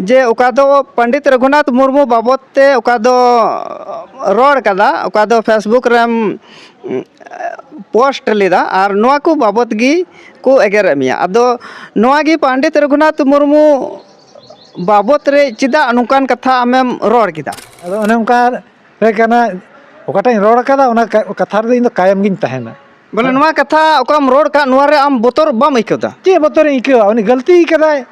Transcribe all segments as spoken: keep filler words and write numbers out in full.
ᱡᱮ ᱚᱠᱟ ᱫᱚ ᱯᱚᱱᱰᱤᱛ ᱨᱚᱜᱷᱩᱱᱟᱛᱷ ᱢᱩᱨᱢᱩ ᱵᱟᱵᱚᱫ ᱛᱮ ᱚᱠᱟ ᱫᱚ ᱨᱚᱲ ᱠᱟᱫᱟ, ᱚᱠᱟ ᱫᱚ Facebook ᱨᱮᱢ ᱯᱳᱥᱴ ᱞᱮᱫᱟ, ᱟᱨ ᱱᱚᱣᱟ ᱠᱚ ᱵᱟᱵᱚᱫ ᱜᱮ ᱠᱚ ᱮᱜᱮᱨᱮᱫ ᱢᱮᱭᱟ᱾ ᱟᱫᱚ ᱱᱚᱣᱟ ᱜᱮ ᱯᱚᱱᱰᱤᱛ ᱨᱚᱜᱷᱩᱱᱟᱛᱷ ᱢᱩᱨᱢᱩ ᱵᱟᱵᱚᱫ ᱨᱮ ᱪᱮᱫᱟᱜ ᱱᱚᱝᱠᱟᱱ ᱠᱟᱛᱷᱟ ᱟᱢᱮᱢ ᱨᱚᱲ ᱠᱮᱫᱟ? ᱟᱫᱚ ᱚᱱᱮ ᱚᱱᱠᱟ ᱨᱮ ᱠᱟᱱᱟ, ᱚᱠᱟᱴᱟᱜ ᱤᱧ ᱨᱚᱲ ᱠᱟᱫᱟ, ᱚᱱᱟ ᱠᱟ-, ᱠᱟᱛᱷᱟ ᱨᱮᱫᱚ ᱤᱧ ᱫᱚ ᱠᱟᱭᱮᱢ ᱜᱤᱧ ᱛᱟᱦᱮᱱᱟ᱾ ᱵᱚᱞᱮ, ᱱᱚᱣᱟ ᱠᱟᱛᱷᱟ ᱚᱠᱟᱢ ᱨᱚᱲ ᱠᱟᱜ, ᱱᱚᱣᱟ ᱨᱮ ᱟᱢ ᱵᱚᱛᱚᱨ ᱵᱟᱢ ᱟᱹᱭᱠᱟᱹᱣ ᱫᱟ? ᱪᱮᱫ ᱵᱚᱛᱚᱨᱤᱧ ᱟᱹᱭᱠᱟᱹᱣᱟ? ᱩᱱᱤ ᱜᱟᱹᱞᱛᱤ ᱠᱟᱫᱟᱭ᱾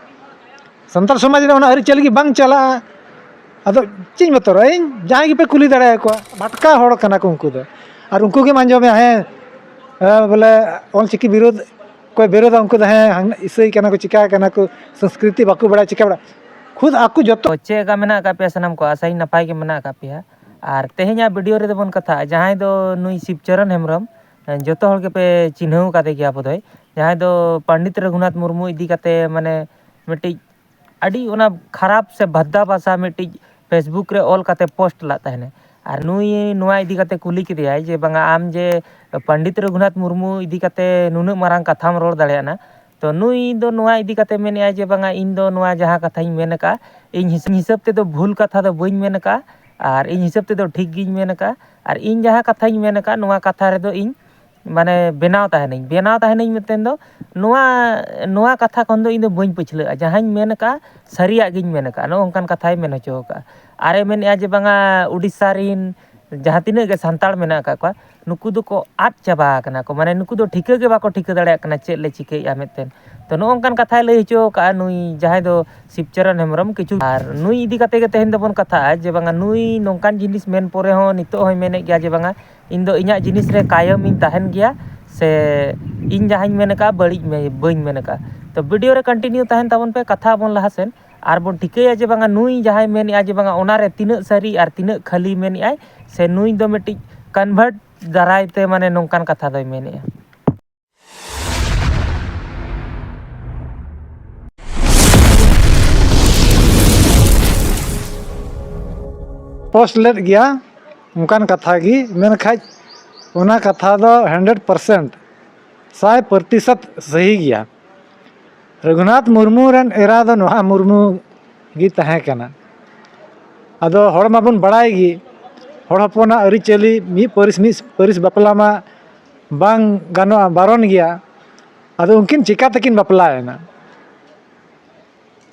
ᱥᱟᱱᱛᱟᱲ ᱥᱚᱢᱟᱡᱽ ᱨᱮ ᱚᱱᱟ ᱟᱹᱨᱤᱪᱟᱹᱞᱤ ᱜᱮ ᱵᱟᱝ ᱪᱟᱞᱟᱜᱼᱟ᱾ ᱟᱫᱚ ᱪᱮᱫ ᱤᱧ ᱵᱚᱛᱚᱨᱚᱜᱼᱟ? ᱤᱧ ᱡᱟᱦᱟᱸᱭ ᱜᱮᱯᱮ ᱠᱩᱞᱤ ᱫᱟᱲᱮᱭᱟᱠᱚᱣᱟ, ᱵᱷᱟᱴᱠᱟ ᱦᱚᱲ ᱠᱟᱱᱟ ᱠᱚ ᱩᱱᱠᱩ ᱫᱚ᱾ ᱟᱨ ᱩᱱᱠᱩ ᱜᱮᱢ ᱟᱸᱡᱚᱢᱮᱭᱟ, ᱦᱮᱸ, ᱦᱮᱸ, ᱵᱚᱞᱮ ᱚᱞᱪᱤᱠᱤ ᱵᱤᱨᱳᱫᱷ ᱚᱠᱚᱭ ᱵᱤᱨᱳᱫᱷᱟ, ᱩᱱᱠᱩ ᱫᱚ ᱦᱮᱸ, ᱦᱟᱝ-, ᱤᱥᱟᱹᱭ ᱠᱟᱱᱟ ᱠᱚ, ᱪᱤᱠᱟ ᱠᱟᱱᱟ ᱠᱚ, ᱥᱚᱝᱥᱠᱨᱤᱛᱤ ᱵᱟᱠᱚ ᱵᱟᱲᱟᱭᱟ, ᱪᱤᱠᱟ ᱵᱟᱲᱟᱭᱟ᱾ ᱠᱷᱩᱫ ᱟᱠᱚ ᱡᱚᱛᱚ᱾ ᱛᱚ ᱪᱮᱫ ᱞᱮᱠᱟ ᱢᱮᱱᱟᱜ ᱟᱠᱟᱫ ᱯᱮᱭᱟ ᱥᱟᱱᱟᱢ ᱠᱚ? ᱟᱥᱟᱧ ᱱᱟᱯᱟᱭ ᱜᱮ ᱢᱮᱱᱟᱜ ᱟᱠᱟᱫ ᱯᱮᱭᱟ᱾ ᱟᱨ ᱛᱮᱦᱮᱧᱟᱜ ᱵᱷᱤᱰᱤᱭᱳ ᱨᱮᱫᱚ ᱵᱚᱱ ᱠᱟᱛᱷᱟᱜᱼᱟ ᱡᱟᱦᱟᱸᱭ ᱫᱚ ᱱᱩᱭ ᱥᱤᱵᱪᱚᱨᱚᱱ ᱦᱮᱢᱵᱨᱚᱢ, ᱡᱚᱛᱚ ᱦᱚᱲ ᱜᱮᱯᱮ ᱪᱤᱱᱦᱟᱹᱣ ᱠᱟᱫᱮ ᱜᱮᱭᱟ ᱵᱳᱫᱷᱚᱭ, ᱡᱟᱦᱟᱸᱭ ᱫᱚ ᱯᱚᱱᱰᱤᱛ ᱨᱚᱜᱷᱩᱱᱟᱛᱷ ᱢᱩᱨᱢᱩ ᱤᱫᱤ ᱠᱟᱛᱮ ᱢᱟᱱᱮ ᱢᱤᱫᱴᱤᱡ ᱟᱹᱰᱤ ᱚᱱᱟ ᱠᱷᱟᱨᱟᱯ ᱥᱮ ᱵᱷᱟᱫᱫᱟ ᱵᱷᱟᱥᱟ ᱢᱤᱫᱴᱤᱡ Facebook ᱨᱮ ᱚᱞ ᱠᱟᱛᱮ ᱯᱳᱥᱴ ᱞᱟᱜ ᱛᱟᱦᱮᱱᱟᱭ᱾ ᱟᱨ ᱱᱩᱭ ᱱᱚᱣᱟ ᱤᱫᱤ ᱠᱟᱛᱮ ᱠᱩᱞᱤ ᱠᱮᱫᱮᱭᱟᱭ ᱡᱮ, "ᱵᱟᱝᱟ, ᱟᱢ ᱡᱮ ᱯᱚᱱᱰᱤᱛ ᱨᱚᱜᱷᱩᱱᱟᱛᱷ ᱢᱩᱨᱢᱩ ᱤᱫᱤ ᱠᱟᱛᱮ ᱱᱩᱱᱟᱹᱜ ᱢᱟᱨᱟᱝ ᱠᱟᱛᱷᱟᱢ ᱨᱚᱲ ᱫᱟᱲᱮᱭᱟᱜᱼᱟ?" ᱛᱚ ᱱᱩᱭ ᱫᱚ ᱱᱚᱣᱟ ᱤᱫᱤ ᱠᱟᱛᱮ ᱢᱮᱱᱮᱫᱼᱟᱭ ᱡᱮ, "ᱵᱟᱝᱟ, ᱤᱧ ᱫᱚ ᱱᱚᱣᱟ ᱡᱟᱦᱟᱸ ᱠᱟᱛᱷᱟᱧ ᱢᱮᱱ ᱟᱠᱟᱫᱼᱟ, ᱤᱧ ᱦᱤᱥ-, ᱦᱤᱥᱟᱹᱵ ᱛᱮᱫᱚ ᱵᱷᱩᱞ ᱠᱟᱛᱷᱟ ᱫᱚ ᱵᱟᱹᱧ ᱢᱮᱱ ᱟᱠᱟᱫᱼᱟ, ᱟᱨ ᱤᱧ ᱦᱤᱥᱟᱹᱵ ᱛᱮᱫᱚ ᱴᱷᱤᱠ ᱜᱤᱧ ᱢᱮᱱ ᱟᱠᱟᱫᱼᱟ, ᱟᱨ ᱤᱧ ᱡᱟᱦᱟᱸ ᱠᱟᱛᱷᱟᱧ ᱢᱮᱱ ᱟᱠᱟᱫᱼᱟ, ᱱᱚᱣᱟ ᱠᱟᱛᱷᱟ ᱨᱮᱫᱚ ᱤᱧ ᱢᱟᱱᱮ ᱵᱮᱱᱟᱣ ᱛᱟᱦᱮᱱᱟᱹᱧ, ᱵᱮᱱᱟᱣ ᱛᱟᱦᱮᱱᱟᱹᱧ ᱢᱮᱱᱛᱮ ᱫᱚ ᱱᱚᱣᱟ, ᱱᱚᱣᱟ ᱠᱟᱛᱷᱟ ᱠᱷᱚᱱ ᱫᱚ ᱤᱧ ᱫᱚ ᱵᱟᱹᱧ ᱯᱟᱹᱪᱷᱞᱟᱹᱜᱼᱟ, ᱡᱟᱦᱟᱸᱧ ᱢᱮᱱ ᱟᱠᱟᱫᱼᱟ ᱥᱟᱹᱨᱤᱭᱟᱜ ᱜᱤᱧ ᱢᱮᱱ ᱟᱠᱟᱫᱼᱟ", ᱱᱚᱜᱼᱚ ᱱᱚᱝᱠᱟᱱ ᱠᱟᱛᱷᱟᱭ ᱢᱮᱱ ᱦᱚᱪᱚ ᱟᱠᱟᱫᱼᱟ᱾ ᱟᱨᱮ ᱢᱮᱱᱮᱫᱼᱟ ᱡᱮ ᱵᱟᱝᱟ, ᱩᱰᱤᱥᱥᱟ ᱨᱤᱱ ᱡᱟᱦᱟᱸ ᱛᱤᱱᱟᱹᱜ ᱜᱮ ᱥᱟᱱᱛᱟᱲ ᱢᱮᱱᱟᱜ ᱟᱠᱟᱫ ᱠᱚᱣᱟ, ᱱᱩᱠᱩ ᱫᱚᱠᱚ ᱟᱫ ᱪᱟᱵᱟ ᱟᱠᱟᱱᱟ ᱠᱚ, ᱢᱟᱱᱮ ᱱᱩᱠᱩ ᱫᱚ ᱴᱷᱤᱠᱟᱹ ᱜᱮ ᱵᱟᱠᱚ ᱴᱷᱤᱠᱟᱹ ᱫᱟᱲᱮᱭᱟᱜ ᱠᱟᱱᱟ ᱪᱮᱫ ᱞᱮ ᱪᱤᱠᱟᱹᱭᱮᱫᱼᱟ ᱢᱮᱱᱛᱮ᱾ ᱛᱚ ᱱᱚᱜᱼᱚ ᱱᱚᱝᱠᱟᱱ ᱠᱟᱛᱷᱟᱭ ᱞᱟᱹᱭ ᱦᱚᱪᱚ ᱟᱠᱟᱫᱼᱟ ᱱᱩᱭ ᱡᱟᱦᱟᱸᱭ ᱫᱚ ᱥᱤᱵᱪᱚᱨᱚᱱ ᱦᱮᱢᱵᱨᱚᱢ ᱠᱤᱪᱷᱩ᱾ ᱟᱨ ᱱᱩᱭ ᱤᱫᱤ ᱠᱟᱛᱮ ᱜᱮ ᱛᱮᱦᱮᱧ ᱫᱚᱵᱚᱱ ᱠᱟᱛᱷᱟᱜᱼᱟ ᱡᱮ ᱵᱟᱝᱟ, ᱱᱩᱭ ᱱᱚᱝᱠᱟᱱ ᱡᱤᱱᱤᱥ ᱢᱮᱱ ᱯᱚᱨᱮ ᱦᱚᱸ ᱱᱤᱛᱚᱜ ᱦᱚᱸᱭ ᱢᱮᱱᱮᱫ ᱜᱮᱭᱟ ᱡᱮ ᱵᱟᱝᱟ, ᱤᱧ ᱫᱚ ᱤᱧᱟᱹᱜ ᱡᱤᱱᱤᱥ ᱨᱮ ᱠᱟᱭᱚᱢ ᱤᱧ ᱛᱟᱦᱮᱱ ᱜᱮᱭᱟ, ᱥᱮ ᱤᱧ ᱡᱟᱦᱟᱸᱧ ᱢᱮᱱ ᱟᱠᱟᱫᱼᱟ ᱵᱟᱹᱲᱤᱡ ᱢᱮ-, ᱵᱟᱹᱧ ᱢᱮᱱ ᱟᱠᱟᱫᱼᱟ᱾ ᱛᱚ ᱵᱷᱤᱰᱤᱭᱳ ᱨᱮ ᱠᱚᱱᱴᱤᱱᱤᱭᱩ ᱛᱟᱦᱮᱱ ᱛᱟᱵᱚᱱ ᱯᱮ, ᱠᱟᱛᱷᱟ ᱵᱚᱱ ᱞᱟᱦᱟ ᱥᱮᱱ᱾ ᱟᱨ ᱵᱚᱱ ᱴᱷᱤᱠᱟᱹᱭᱟ ᱡᱮ ᱵᱟᱝᱟ, ᱱᱩᱭ ᱡᱟᱦᱟᱸᱭ ᱢᱮᱱᱮᱫᱼᱟ ᱡᱮ ᱵᱟᱝᱟ, ᱚᱱᱟᱨᱮ ᱛᱤᱱᱟᱹᱜ ᱥᱟᱹᱨᱤ ᱟᱨ ᱛᱤᱱᱟᱹᱜ ᱠᱷᱟᱹᱞᱤ ᱢᱮᱱᱮᱫᱼᱟᱭ, ᱥᱮ ᱱᱩᱭ ᱫᱚ ᱢᱤᱫᱴᱤᱡ ᱠᱚᱱᱵᱷᱟᱨᱴ ᱫᱟᱨᱟᱭ ᱛᱮ ᱢᱟᱱᱮ ᱱᱚᱝᱠᱟᱱ ᱠᱟᱛᱷᱟ ᱫᱚᱭ ᱢᱮᱱᱮᱫᱼᱟ᱾ ᱯᱳᱥᱴ ᱞᱮᱫ ᱜᱮᱭᱟ ᱚᱱᱠᱟᱱ ᱠᱟᱛᱷᱟ ᱜᱮ, ᱢᱮᱱᱠᱷᱟᱡ ᱚᱱᱟ ᱠᱟᱛᱷᱟ ᱫᱚ ᱦᱟᱱᱰᱨᱮᱰ ᱯᱟᱨᱥᱮᱱᱴ, ᱥᱟᱭ ᱯᱨᱚᱛᱤᱥᱚᱛ ᱥᱟᱹᱦᱤ ᱜᱮᱭᱟ᱾ ᱨᱚᱜᱷᱩᱱᱟᱛᱷ ᱢᱩᱨᱢᱩ ᱨᱮᱱ ᱮᱨᱟ ᱫᱚ ᱱᱚᱣᱟ ᱢᱩᱨᱢᱩ ᱜᱮ ᱛᱟᱦᱮᱸ ᱠᱟᱱᱟ᱾ ᱟᱫᱚ ᱦᱚᱲ ᱢᱟᱵᱚᱱ ᱵᱟᱲᱟᱭ ᱜᱮ, ᱦᱚᱲ ᱦᱚᱯᱚᱱᱟᱜ ᱟᱹᱨᱤᱪᱟᱹᱞᱤ, ᱢᱤᱫ ᱯᱟᱹᱨᱤᱥ ᱢᱤᱫ ᱯᱟᱹᱨᱤᱥ ᱵᱟᱯᱞᱟ ᱢᱟ ᱵᱟᱝ ᱜᱟᱱᱚᱜᱼᱟ, ᱵᱟᱨᱚᱱ ᱜᱮᱭᱟ᱾ ᱟᱫᱚ ᱩᱱᱠᱤᱱ ᱪᱤᱠᱟ ᱛᱮᱠᱤᱱ ᱵᱟᱯᱞᱟᱭᱮᱱᱟ?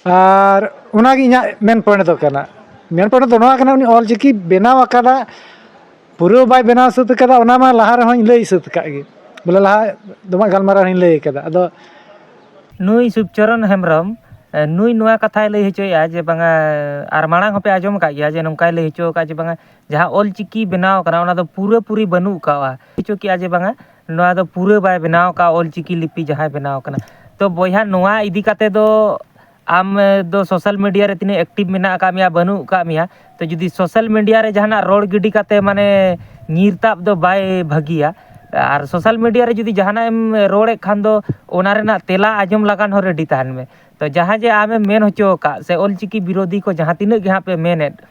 ᱟᱨ ᱚᱱᱟᱜᱮ ᱤᱧᱟᱹᱜ ᱢᱮᱱ ᱯᱚᱭᱮᱱᱴ ᱫᱚ ᱠᱟᱱᱟ᱾ ᱢᱮᱱ ᱯᱚᱭᱮᱱᱴ ᱫᱚ ᱱᱚᱣᱟ ᱠᱟᱱᱟ, ᱩᱱᱤ ᱚᱞ ᱪᱤᱠᱤ ᱵᱮᱱᱟᱣ ᱟᱠᱟᱫᱟ, ᱯᱩᱨᱟᱹ ᱵᱟᱭ ᱵᱮᱱᱟᱣ ᱥᱟᱹᱛ ᱟᱠᱟᱫᱟ, ᱚᱱᱟ ᱢᱟ ᱞᱟᱦᱟ ᱨᱮᱦᱚᱸᱧ ᱞᱟᱹᱭ ᱥᱟᱹᱛ ᱟᱠᱟᱫ ᱜᱮ, ᱵᱚᱞᱮ ᱞᱟᱦᱟ ᱫᱚ ᱢᱟ ᱜᱟᱞᱢᱟᱨᱟᱣ ᱨᱮᱦᱚᱸᱧ ᱞᱟᱹᱭ ᱟᱠᱟᱫᱟ᱾ ᱟᱫᱚ ᱱᱩᱭ ᱥᱩᱵᱪᱚᱨᱚᱱ ᱦᱮᱢᱵᱨᱚᱢ, ᱮ, ᱱᱩᱭ ᱱᱚᱣᱟ ᱠᱟᱛᱷᱟᱭ ᱞᱟᱹᱭ ᱦᱚᱪᱚᱭᱮᱫᱼᱟ ᱡᱮ ᱵᱟᱝᱟ, ᱟᱨ ᱢᱟᱲᱟᱝ ᱦᱚᱸᱯᱮ ᱟᱸᱡᱚᱢ ᱟᱠᱟᱫ ᱜᱮᱭᱟ ᱡᱮ ᱱᱚᱝᱠᱟᱭ ᱞᱟᱹᱭ ᱦᱚᱪᱚ ᱟᱠᱟᱫᱼᱟ ᱡᱮ ᱵᱟᱝᱟ, ᱡᱟᱦᱟᱸ ᱚᱞ ᱪᱤᱠᱤ ᱵᱮᱱᱟᱣ ᱟᱠᱟᱱᱟ, ᱚᱱᱟ ᱫᱚ ᱯᱩᱨᱟᱹᱯᱩᱨᱤ ᱵᱟᱹᱱᱩᱜ ᱟᱠᱟᱫᱼᱟ᱾ ᱦᱚᱪᱚ ᱠᱮᱜᱼᱟ ᱡᱮ ᱵᱟᱝᱟ, ᱱᱚᱣᱟ ᱫᱚ ᱯᱩᱨᱟᱹ ᱵᱟᱭ ᱵᱮᱱᱟᱣ ᱟᱠᱟᱫᱼᱟ ᱚᱞ ᱪᱤᱠᱤ ᱞᱤᱯᱤ ᱡᱟᱦᱟᱸᱭ ᱵᱮᱱᱟᱣ ᱟᱠᱟᱱᱟ᱾ ᱛᱚ ᱵᱚᱭᱦᱟ, ᱱᱚᱣᱟ ᱤᱫᱤ ᱠᱟᱛᱮ ᱫᱚ ᱟᱢ, ᱮ, ᱫᱚ ᱥᱳᱥᱟᱞ ᱢᱤᱰᱤᱭᱟ ᱨᱮ ᱛᱤᱱᱟᱹᱜ ᱮᱠᱴᱤᱵᱷ ᱢᱮᱱᱟᱜ ᱟᱠᱟᱫ ᱢᱮᱭᱟ, ᱵᱟᱹᱱᱩᱜ ᱟᱠᱟᱫ ᱢᱮᱭᱟ? ᱛᱚ ᱡᱩᱫᱤ ᱥᱳᱥᱟᱞ ᱢᱤᱰᱤᱭᱟ ᱨᱮ ᱡᱟᱦᱟᱱᱟᱜ ᱨᱚᱲ ᱜᱤᱰᱤ ᱠᱟᱛᱮ, ᱢᱟᱱᱮ, ᱧᱤᱨ ᱛᱟᱵ ᱫᱚ ᱵᱟᱭ ᱵᱷᱟᱹᱜᱤᱭᱟ᱾ ᱟᱨ ᱥᱳᱥᱟᱞ ᱢᱤᱰᱤᱭᱟ ᱨᱮ ᱡᱩᱫᱤ ᱡᱟᱦᱟᱱᱟᱜ ᱮᱢ ᱨᱚᱲᱮᱫ ᱠᱷᱟᱱ ᱫᱚ, ᱚᱱᱟ ᱨᱮᱱᱟᱜ ᱛᱮᱞᱟ ᱟᱸᱡᱚᱢ ᱞᱟᱜᱟᱱ ᱦᱚᱸ ᱨᱮᱰᱤ ᱛᱟᱦᱮᱱ ᱢᱮ᱾ ᱛᱚ ᱡᱟᱦᱟᱸ ᱡᱮ ᱟᱢᱮᱢ ᱢᱮᱱ ᱦᱚᱪᱚ ᱟᱠᱟᱫ ᱥᱮ ᱚᱞ ᱪᱤᱠᱤ ᱵᱤᱨᱳᱫᱷᱤ ᱠᱚ ᱡᱟᱦᱟᱸ ᱛᱤᱱᱟᱹᱜ ᱜᱮ ᱦᱟᱸᱜ ᱯᱮ ᱢᱮᱱᱮᱫ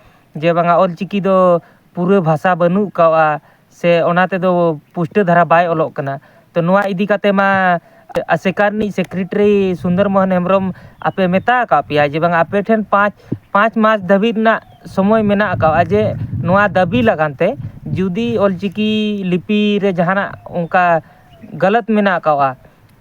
ᱡᱮ ᱵᱟᱝᱟ ᱚᱞ ᱪᱤᱠᱤ ᱫᱚ ᱯᱩᱨᱟᱹ ᱵᱷᱟᱥᱟ ᱵᱟᱹᱱᱩᱜ ᱟᱠᱟᱫᱼᱟ ᱥᱮ ᱚᱱᱟ ᱛᱮᱫᱚ ᱯᱩᱥᱴᱟᱹ ᱫᱷᱟᱨᱟ ᱵᱟᱭ ᱚᱞᱚᱜ ᱠᱟᱱᱟ, ᱛᱚ ᱱᱚᱣᱟ ᱤᱫᱤ ᱠᱟᱛᱮ ᱢᱟ ᱟᱥᱮᱠᱟ ᱨᱤᱱᱤᱡ ᱥᱮᱠᱨᱮᱴᱟᱨᱤ ᱥᱩᱱᱫᱚᱨ ᱢᱳᱦᱚᱱ ᱦᱮᱢᱵᱨᱚᱢ ᱟᱯᱮ ᱢᱮᱛᱟ ᱟᱠᱟᱫ ᱯᱮᱭᱟ ᱡᱮ ᱵᱟᱝᱟ ᱟᱯᱮ ᱴᱷᱮᱱ ᱯᱟᱸᱪ, ᱯᱟᱸᱪ ᱢᱟᱥ ᱫᱷᱟᱹᱵᱤᱡ ᱨᱮᱱᱟᱜ ᱥᱚᱢᱚᱭ ᱢᱮᱱᱟᱜ ᱟᱠᱟᱫᱼᱟ ᱡᱮ ᱱᱚᱣᱟ ᱫᱟᱹᱵᱤ ᱞᱟᱜᱟᱱ ᱛᱮ ᱡᱩᱫᱤ ᱚᱞ ᱪᱤᱠᱤ ᱞᱤᱯᱤ ᱨᱮ ᱡᱟᱦᱟᱱᱟᱜ ᱚᱱᱠᱟ ᱜᱟᱞᱟᱛ ᱢᱮᱱᱟᱜ ᱟᱠᱟᱫᱼᱟ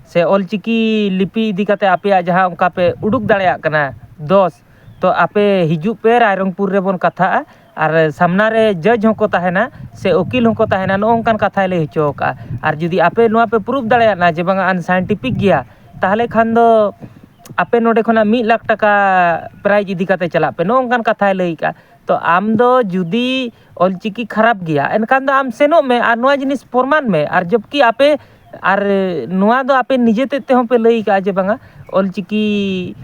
ᱥᱮ ᱚᱞ ᱪᱤᱠᱤ ᱞᱤᱯᱤ ᱤᱫᱤ ᱠᱟᱛᱮ ᱟᱯᱮᱭᱟᱜ ᱡᱟᱦᱟᱸ ᱚᱱᱠᱟ ᱯᱮ ᱩᱰᱩᱠ ᱫᱟᱲᱮᱭᱟᱜ ᱠᱟᱱᱟ ᱫᱚᱥ, ᱛᱚ ᱟᱯᱮ ᱦᱤᱡᱩᱜ ᱯᱮ, ᱨᱟᱭᱨᱚᱝᱯᱩᱨ ᱨᱮᱵᱚᱱ ᱠᱟᱛᱷᱟᱜᱼᱟ᱾ ᱟᱨ ᱥᱟᱢᱱᱟ ᱨᱮ ᱡᱟᱡᱽ ᱦᱚᱸᱠᱚ ᱛᱟᱦᱮᱱᱟ ᱥᱮ ᱩᱠᱤᱞ ᱦᱚᱸᱠᱚ ᱛᱟᱦᱮᱱᱟ, ᱱᱚᱜᱼᱚ ᱱᱚᱝᱠᱟᱱ ᱠᱟᱛᱷᱟᱭ ᱞᱟᱹᱭ ᱦᱚᱪᱚ ᱟᱠᱟᱫᱼᱟ᱾ ᱟᱨ ᱡᱩᱫᱤ ᱟᱯᱮ ᱱᱚᱣᱟ ᱯᱮ ᱯᱨᱩᱯᱷ ᱫᱟᱲᱮᱭᱟᱜᱼᱟ ᱡᱮ ᱵᱟᱝᱟ ᱟᱱᱥᱟᱭᱮᱱᱴᱤᱯᱷᱤᱠ ᱜᱮᱭᱟ, ᱛᱟᱦᱚᱞᱮ ᱠᱷᱟᱱ ᱫᱚ ᱟᱯᱮ ᱱᱚᱰᱮ ᱠᱷᱚᱱᱟᱜ ᱢᱤᱫ ᱞᱟᱠᱷ ᱴᱟᱠᱟ ᱯᱨᱟᱭᱤᱡᱽ ᱤᱫᱤ ᱠᱟᱛᱮ ᱪᱟᱞᱟᱜ ᱯᱮ, ᱱᱚᱜᱼᱚ ᱱᱚᱝᱠᱟᱱ ᱠᱟᱛᱷᱟᱭ ᱞᱟᱹᱭ ᱟᱠᱟᱫᱼᱟ᱾ ᱛᱚ ᱟᱢ ᱫᱚ ᱡᱩᱫᱤ ᱚᱞᱪᱤᱠᱤ ᱠᱷᱟᱨᱟᱯ ᱜᱮᱭᱟ, ᱮᱱᱠᱷᱟᱱ ᱫᱚ ᱟᱢ ᱥᱮᱱᱚᱜ ᱢᱮ ᱟᱨ ᱱᱚᱣᱟ ᱡᱤᱱᱤᱥ ᱯᱨᱚᱢᱟᱱ ᱢᱮ᱾ ᱟᱨ ᱡᱚᱵᱠᱤ ᱟᱯᱮ, ᱟᱨ ᱱᱚᱣᱟ ᱫᱚ ᱟᱯᱮ ᱱᱤᱡᱮ ᱛᱮᱫ ᱛᱮᱦᱚᱸ ᱯᱮ ᱞᱟᱹᱭ ᱟᱠᱟᱫᱼᱟ ᱡᱮ ᱵᱟᱝᱟ, ᱚᱞᱪᱤᱠᱤ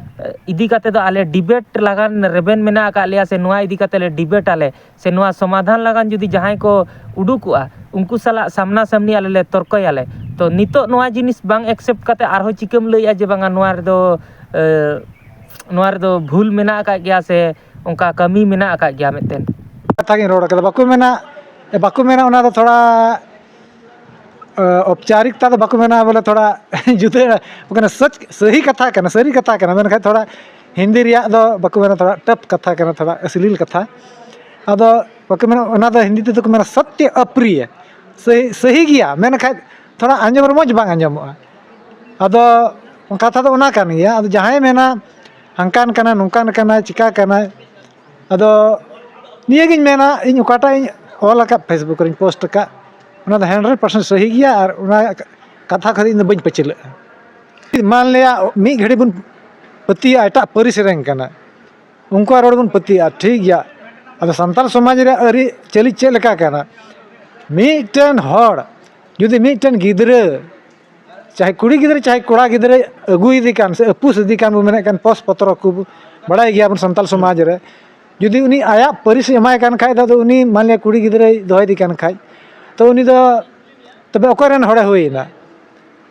ᱤᱫᱤ ᱠᱟᱛᱮ ᱫᱚ ᱟᱞᱮ ᱰᱤᱵᱮᱴ ᱞᱟᱜᱟᱱ ᱨᱮᱵᱮᱱ ᱢᱮᱱᱟᱜ ᱟᱠᱟᱫ ᱞᱮᱭᱟ ᱥᱮ ᱱᱚᱣᱟ ᱤᱫᱤ ᱠᱟᱛᱮ ᱞᱮ ᱰᱤᱵᱮᱴ ᱟᱞᱮ ᱥᱮ ᱱᱚᱣᱟ ᱥᱚᱢᱟᱫᱷᱟᱱ ᱞᱟᱜᱟᱱ ᱡᱩᱫᱤ ᱡᱟᱦᱟᱸᱭ ᱠᱚ ᱩᱰᱩᱠᱚᱜᱼᱟ, ᱩᱱᱠᱩ ᱥᱟᱞᱟᱜ ᱥᱟᱢᱱᱟ ᱥᱟᱢᱱᱤ ᱟᱞᱮ ᱞᱮ ᱛᱚᱨᱠᱚᱭᱟᱞᱮ᱾ ᱛᱚ ᱱᱤᱛᱚᱜ ᱱᱚᱣᱟ ᱡᱤᱱᱤᱥ ᱵᱟᱝ ᱮᱠᱥᱮᱯᱴ ᱠᱟᱛᱮ ᱟᱨᱦᱚᱸ ᱪᱤᱠᱟᱹᱢ ᱞᱟᱹᱭᱮᱜᱼᱟ ᱡᱮ ᱵᱟᱝᱟ ᱱᱚᱣᱟ ᱨᱮᱫᱚ, ᱮ, ᱱᱚᱣᱟ ᱨᱮᱫᱚ ᱵᱷᱩᱞ ᱢᱮᱱᱟᱜ ᱟᱠᱟᱫ ᱜᱮᱭᱟ ᱥᱮ ᱚᱱᱠᱟ ᱠᱟᱹᱢᱤ ᱢᱮᱱᱟᱜ ᱟᱠᱟᱫ ᱜᱮᱭᱟ ᱢᱤᱫᱴᱮᱱ? ᱠᱟᱛᱷᱟ ᱜᱤᱧ ᱨᱚᱲ ᱠᱟᱫᱟ, ᱵᱟᱠᱚ ᱢᱮᱱᱟ, ᱵᱟᱠᱚ ᱢᱮᱱᱟ ᱚᱱᱟ ᱫᱚ ᱛᱷᱚᱲᱟ, ᱮ, ᱚᱯᱪᱟᱨᱤᱠᱛᱟ ᱫᱚ ᱵᱟᱠᱚ ᱢᱮᱱᱟ, ᱵᱚᱞᱮ ᱛᱷᱚᱲᱟ ᱡᱩᱫᱟᱹ, ᱢᱟᱱᱮ ᱥᱟᱹᱪ, ᱥᱟᱹᱦᱤ ᱠᱟᱛᱷᱟ ᱠᱟᱱᱟ, ᱥᱟᱹᱨᱤ ᱠᱟᱛᱷᱟ ᱠᱟᱱᱟ, ᱢᱮᱱᱠᱷᱟᱱ ᱛᱷᱚᱲᱟ ᱦᱤᱱᱫᱤ ᱨᱮᱭᱟᱜ ᱫᱚ ᱵᱟᱠᱚ ᱢᱮᱱᱟ, ᱛᱷᱚᱲᱟ ᱴᱟᱯ ᱠᱟᱛᱷᱟ ᱠᱟᱱᱟ, ᱛᱷᱚᱲᱟ ᱚᱥᱞᱤᱞ ᱠᱟᱛᱷᱟ᱾ ᱟᱫᱚ ᱵᱟᱠᱚ ᱢᱮᱱᱟ, ᱚᱱᱟ ᱫᱚ ᱦᱤᱱᱫᱤ ᱛᱮᱫᱚ ᱠᱚ ᱢᱮᱱᱟ ᱥᱟᱛᱭᱚ ᱟᱯᱨᱤᱭᱟ᱾ ᱥᱟᱹᱦᱤ, ᱥᱟᱹᱦᱤ ᱜᱮᱭᱟ ᱢᱮᱱᱠᱷᱟᱡ ᱛᱷᱚᱲᱟ ᱟᱸᱡᱚᱢ ᱨᱚᱢᱚᱡᱽ ᱵᱟᱝ ᱟᱸᱡᱚᱢᱚᱜᱼᱟ᱾ ᱟᱫᱚ ᱠᱟᱛᱷᱟ ᱫᱚ ᱚᱱᱟ ᱠᱟᱱ ᱜᱮᱭᱟ᱾ ᱟᱫᱚ ᱡᱟᱦᱟᱸᱭ ᱢᱮᱱᱟ ᱦᱟᱱᱠᱟᱱ ᱠᱟᱱᱟ, ᱱᱚᱝᱠᱟᱱ ᱠᱟᱱᱟ, ᱪᱤᱠᱟ ᱠᱟᱱᱟᱭ, ᱟᱫᱚ ᱱᱤᱭᱟᱹᱜᱤᱧ ᱢᱮᱱᱟ, ᱤᱧ ᱚᱠᱟᱴᱟᱜ ᱤᱧ ᱚᱞ ᱟᱠᱟᱫ, Facebook ᱨᱮᱧ ᱯᱳᱥᱴ ᱟᱠᱟᱫ, ᱚᱱᱟ ᱫᱚ ᱦᱟᱱᱰᱨᱮᱰ ᱯᱟᱨᱥᱮᱱᱴ ᱥᱟᱹᱦᱤ ᱜᱮᱭᱟ ᱟᱨ ᱚᱱᱟ ᱠᱟᱛᱷᱟ ᱠᱷᱚᱱ ᱤᱧ ᱫᱚ ᱵᱟᱹᱧ ᱯᱟᱹᱪᱷᱞᱟᱹᱜᱼᱟ᱾ ᱢᱟᱱ ᱞᱤᱭᱟ ᱢᱤᱫ ᱜᱷᱟᱹᱲᱤ ᱵᱚᱱ ᱯᱟᱹᱛᱭᱟᱹᱜᱼᱟ ᱮᱴᱟᱜ ᱯᱟᱹᱨᱤᱥ ᱨᱮᱱ ᱠᱟᱱᱟ, ᱩᱱᱠᱩᱣᱟᱜ ᱨᱚᱲ ᱵᱚᱱ ᱯᱟᱹᱛᱭᱟᱹᱜᱼᱟ, ᱴᱷᱤᱠ ᱜᱮᱭᱟ᱾ ᱟᱫᱚ ᱥᱟᱱᱛᱟᱲ ᱥᱚᱢᱟᱡᱽ ᱨᱮᱭᱟᱜ ᱟᱹᱨᱤᱪᱟᱹᱞᱤ ᱪᱮᱫ ᱞᱮᱠᱟ ᱠᱟᱱᱟ? ᱢᱤᱫᱴᱮᱱ ᱦᱚᱲ ᱡᱩᱫᱤ ᱢᱤᱫᱴᱮᱱ ᱜᱤᱫᱽᱨᱟᱹ, ᱪᱟᱦᱮ ᱠᱩᱲᱤ ᱜᱤᱫᱽᱨᱟᱹ ᱪᱟᱦᱮ ᱠᱚᱲᱟ ᱜᱤᱫᱽᱨᱟᱹᱭ ᱟᱹᱜᱩᱭᱮᱫᱮ ᱠᱟᱱ ᱥᱮ ᱟᱹᱯᱩᱥ ᱤᱫᱤ ᱠᱟᱱ, ᱵᱚ ᱢᱮᱱᱮᱫ ᱠᱟᱱ ᱯᱚᱥ ᱯᱚᱛᱨᱚ ᱠᱚ ᱵᱟᱲᱟᱭ ᱜᱮᱭᱟᱵᱚᱱ ᱥᱟᱱᱛᱟᱲ ᱥᱚᱢᱟᱡᱽ ᱨᱮ, ᱡᱩᱫᱤ ᱩᱱᱤ ᱟᱭᱟᱜ ᱯᱟᱹᱨᱤᱥ ᱮ ᱮᱢᱟᱭ ᱠᱟᱱ ᱠᱷᱟᱡ ᱫᱚ, ᱟᱫᱚ ᱩᱱᱤ ᱢᱟᱱᱞᱤᱭᱟ ᱠᱩᱲᱤ ᱜᱤᱫᱽᱨᱟᱹᱭ ᱫᱚᱦᱚᱭᱮᱫᱮ ᱠᱟᱱ ᱠᱷᱟᱡ, ᱛᱚ ᱩᱱᱤ ᱫᱚ ᱛᱚᱵᱮ ᱚᱠᱚᱭ ᱨᱮᱱ ᱦᱚᱲᱮ ᱦᱩᱭᱮᱱᱟ?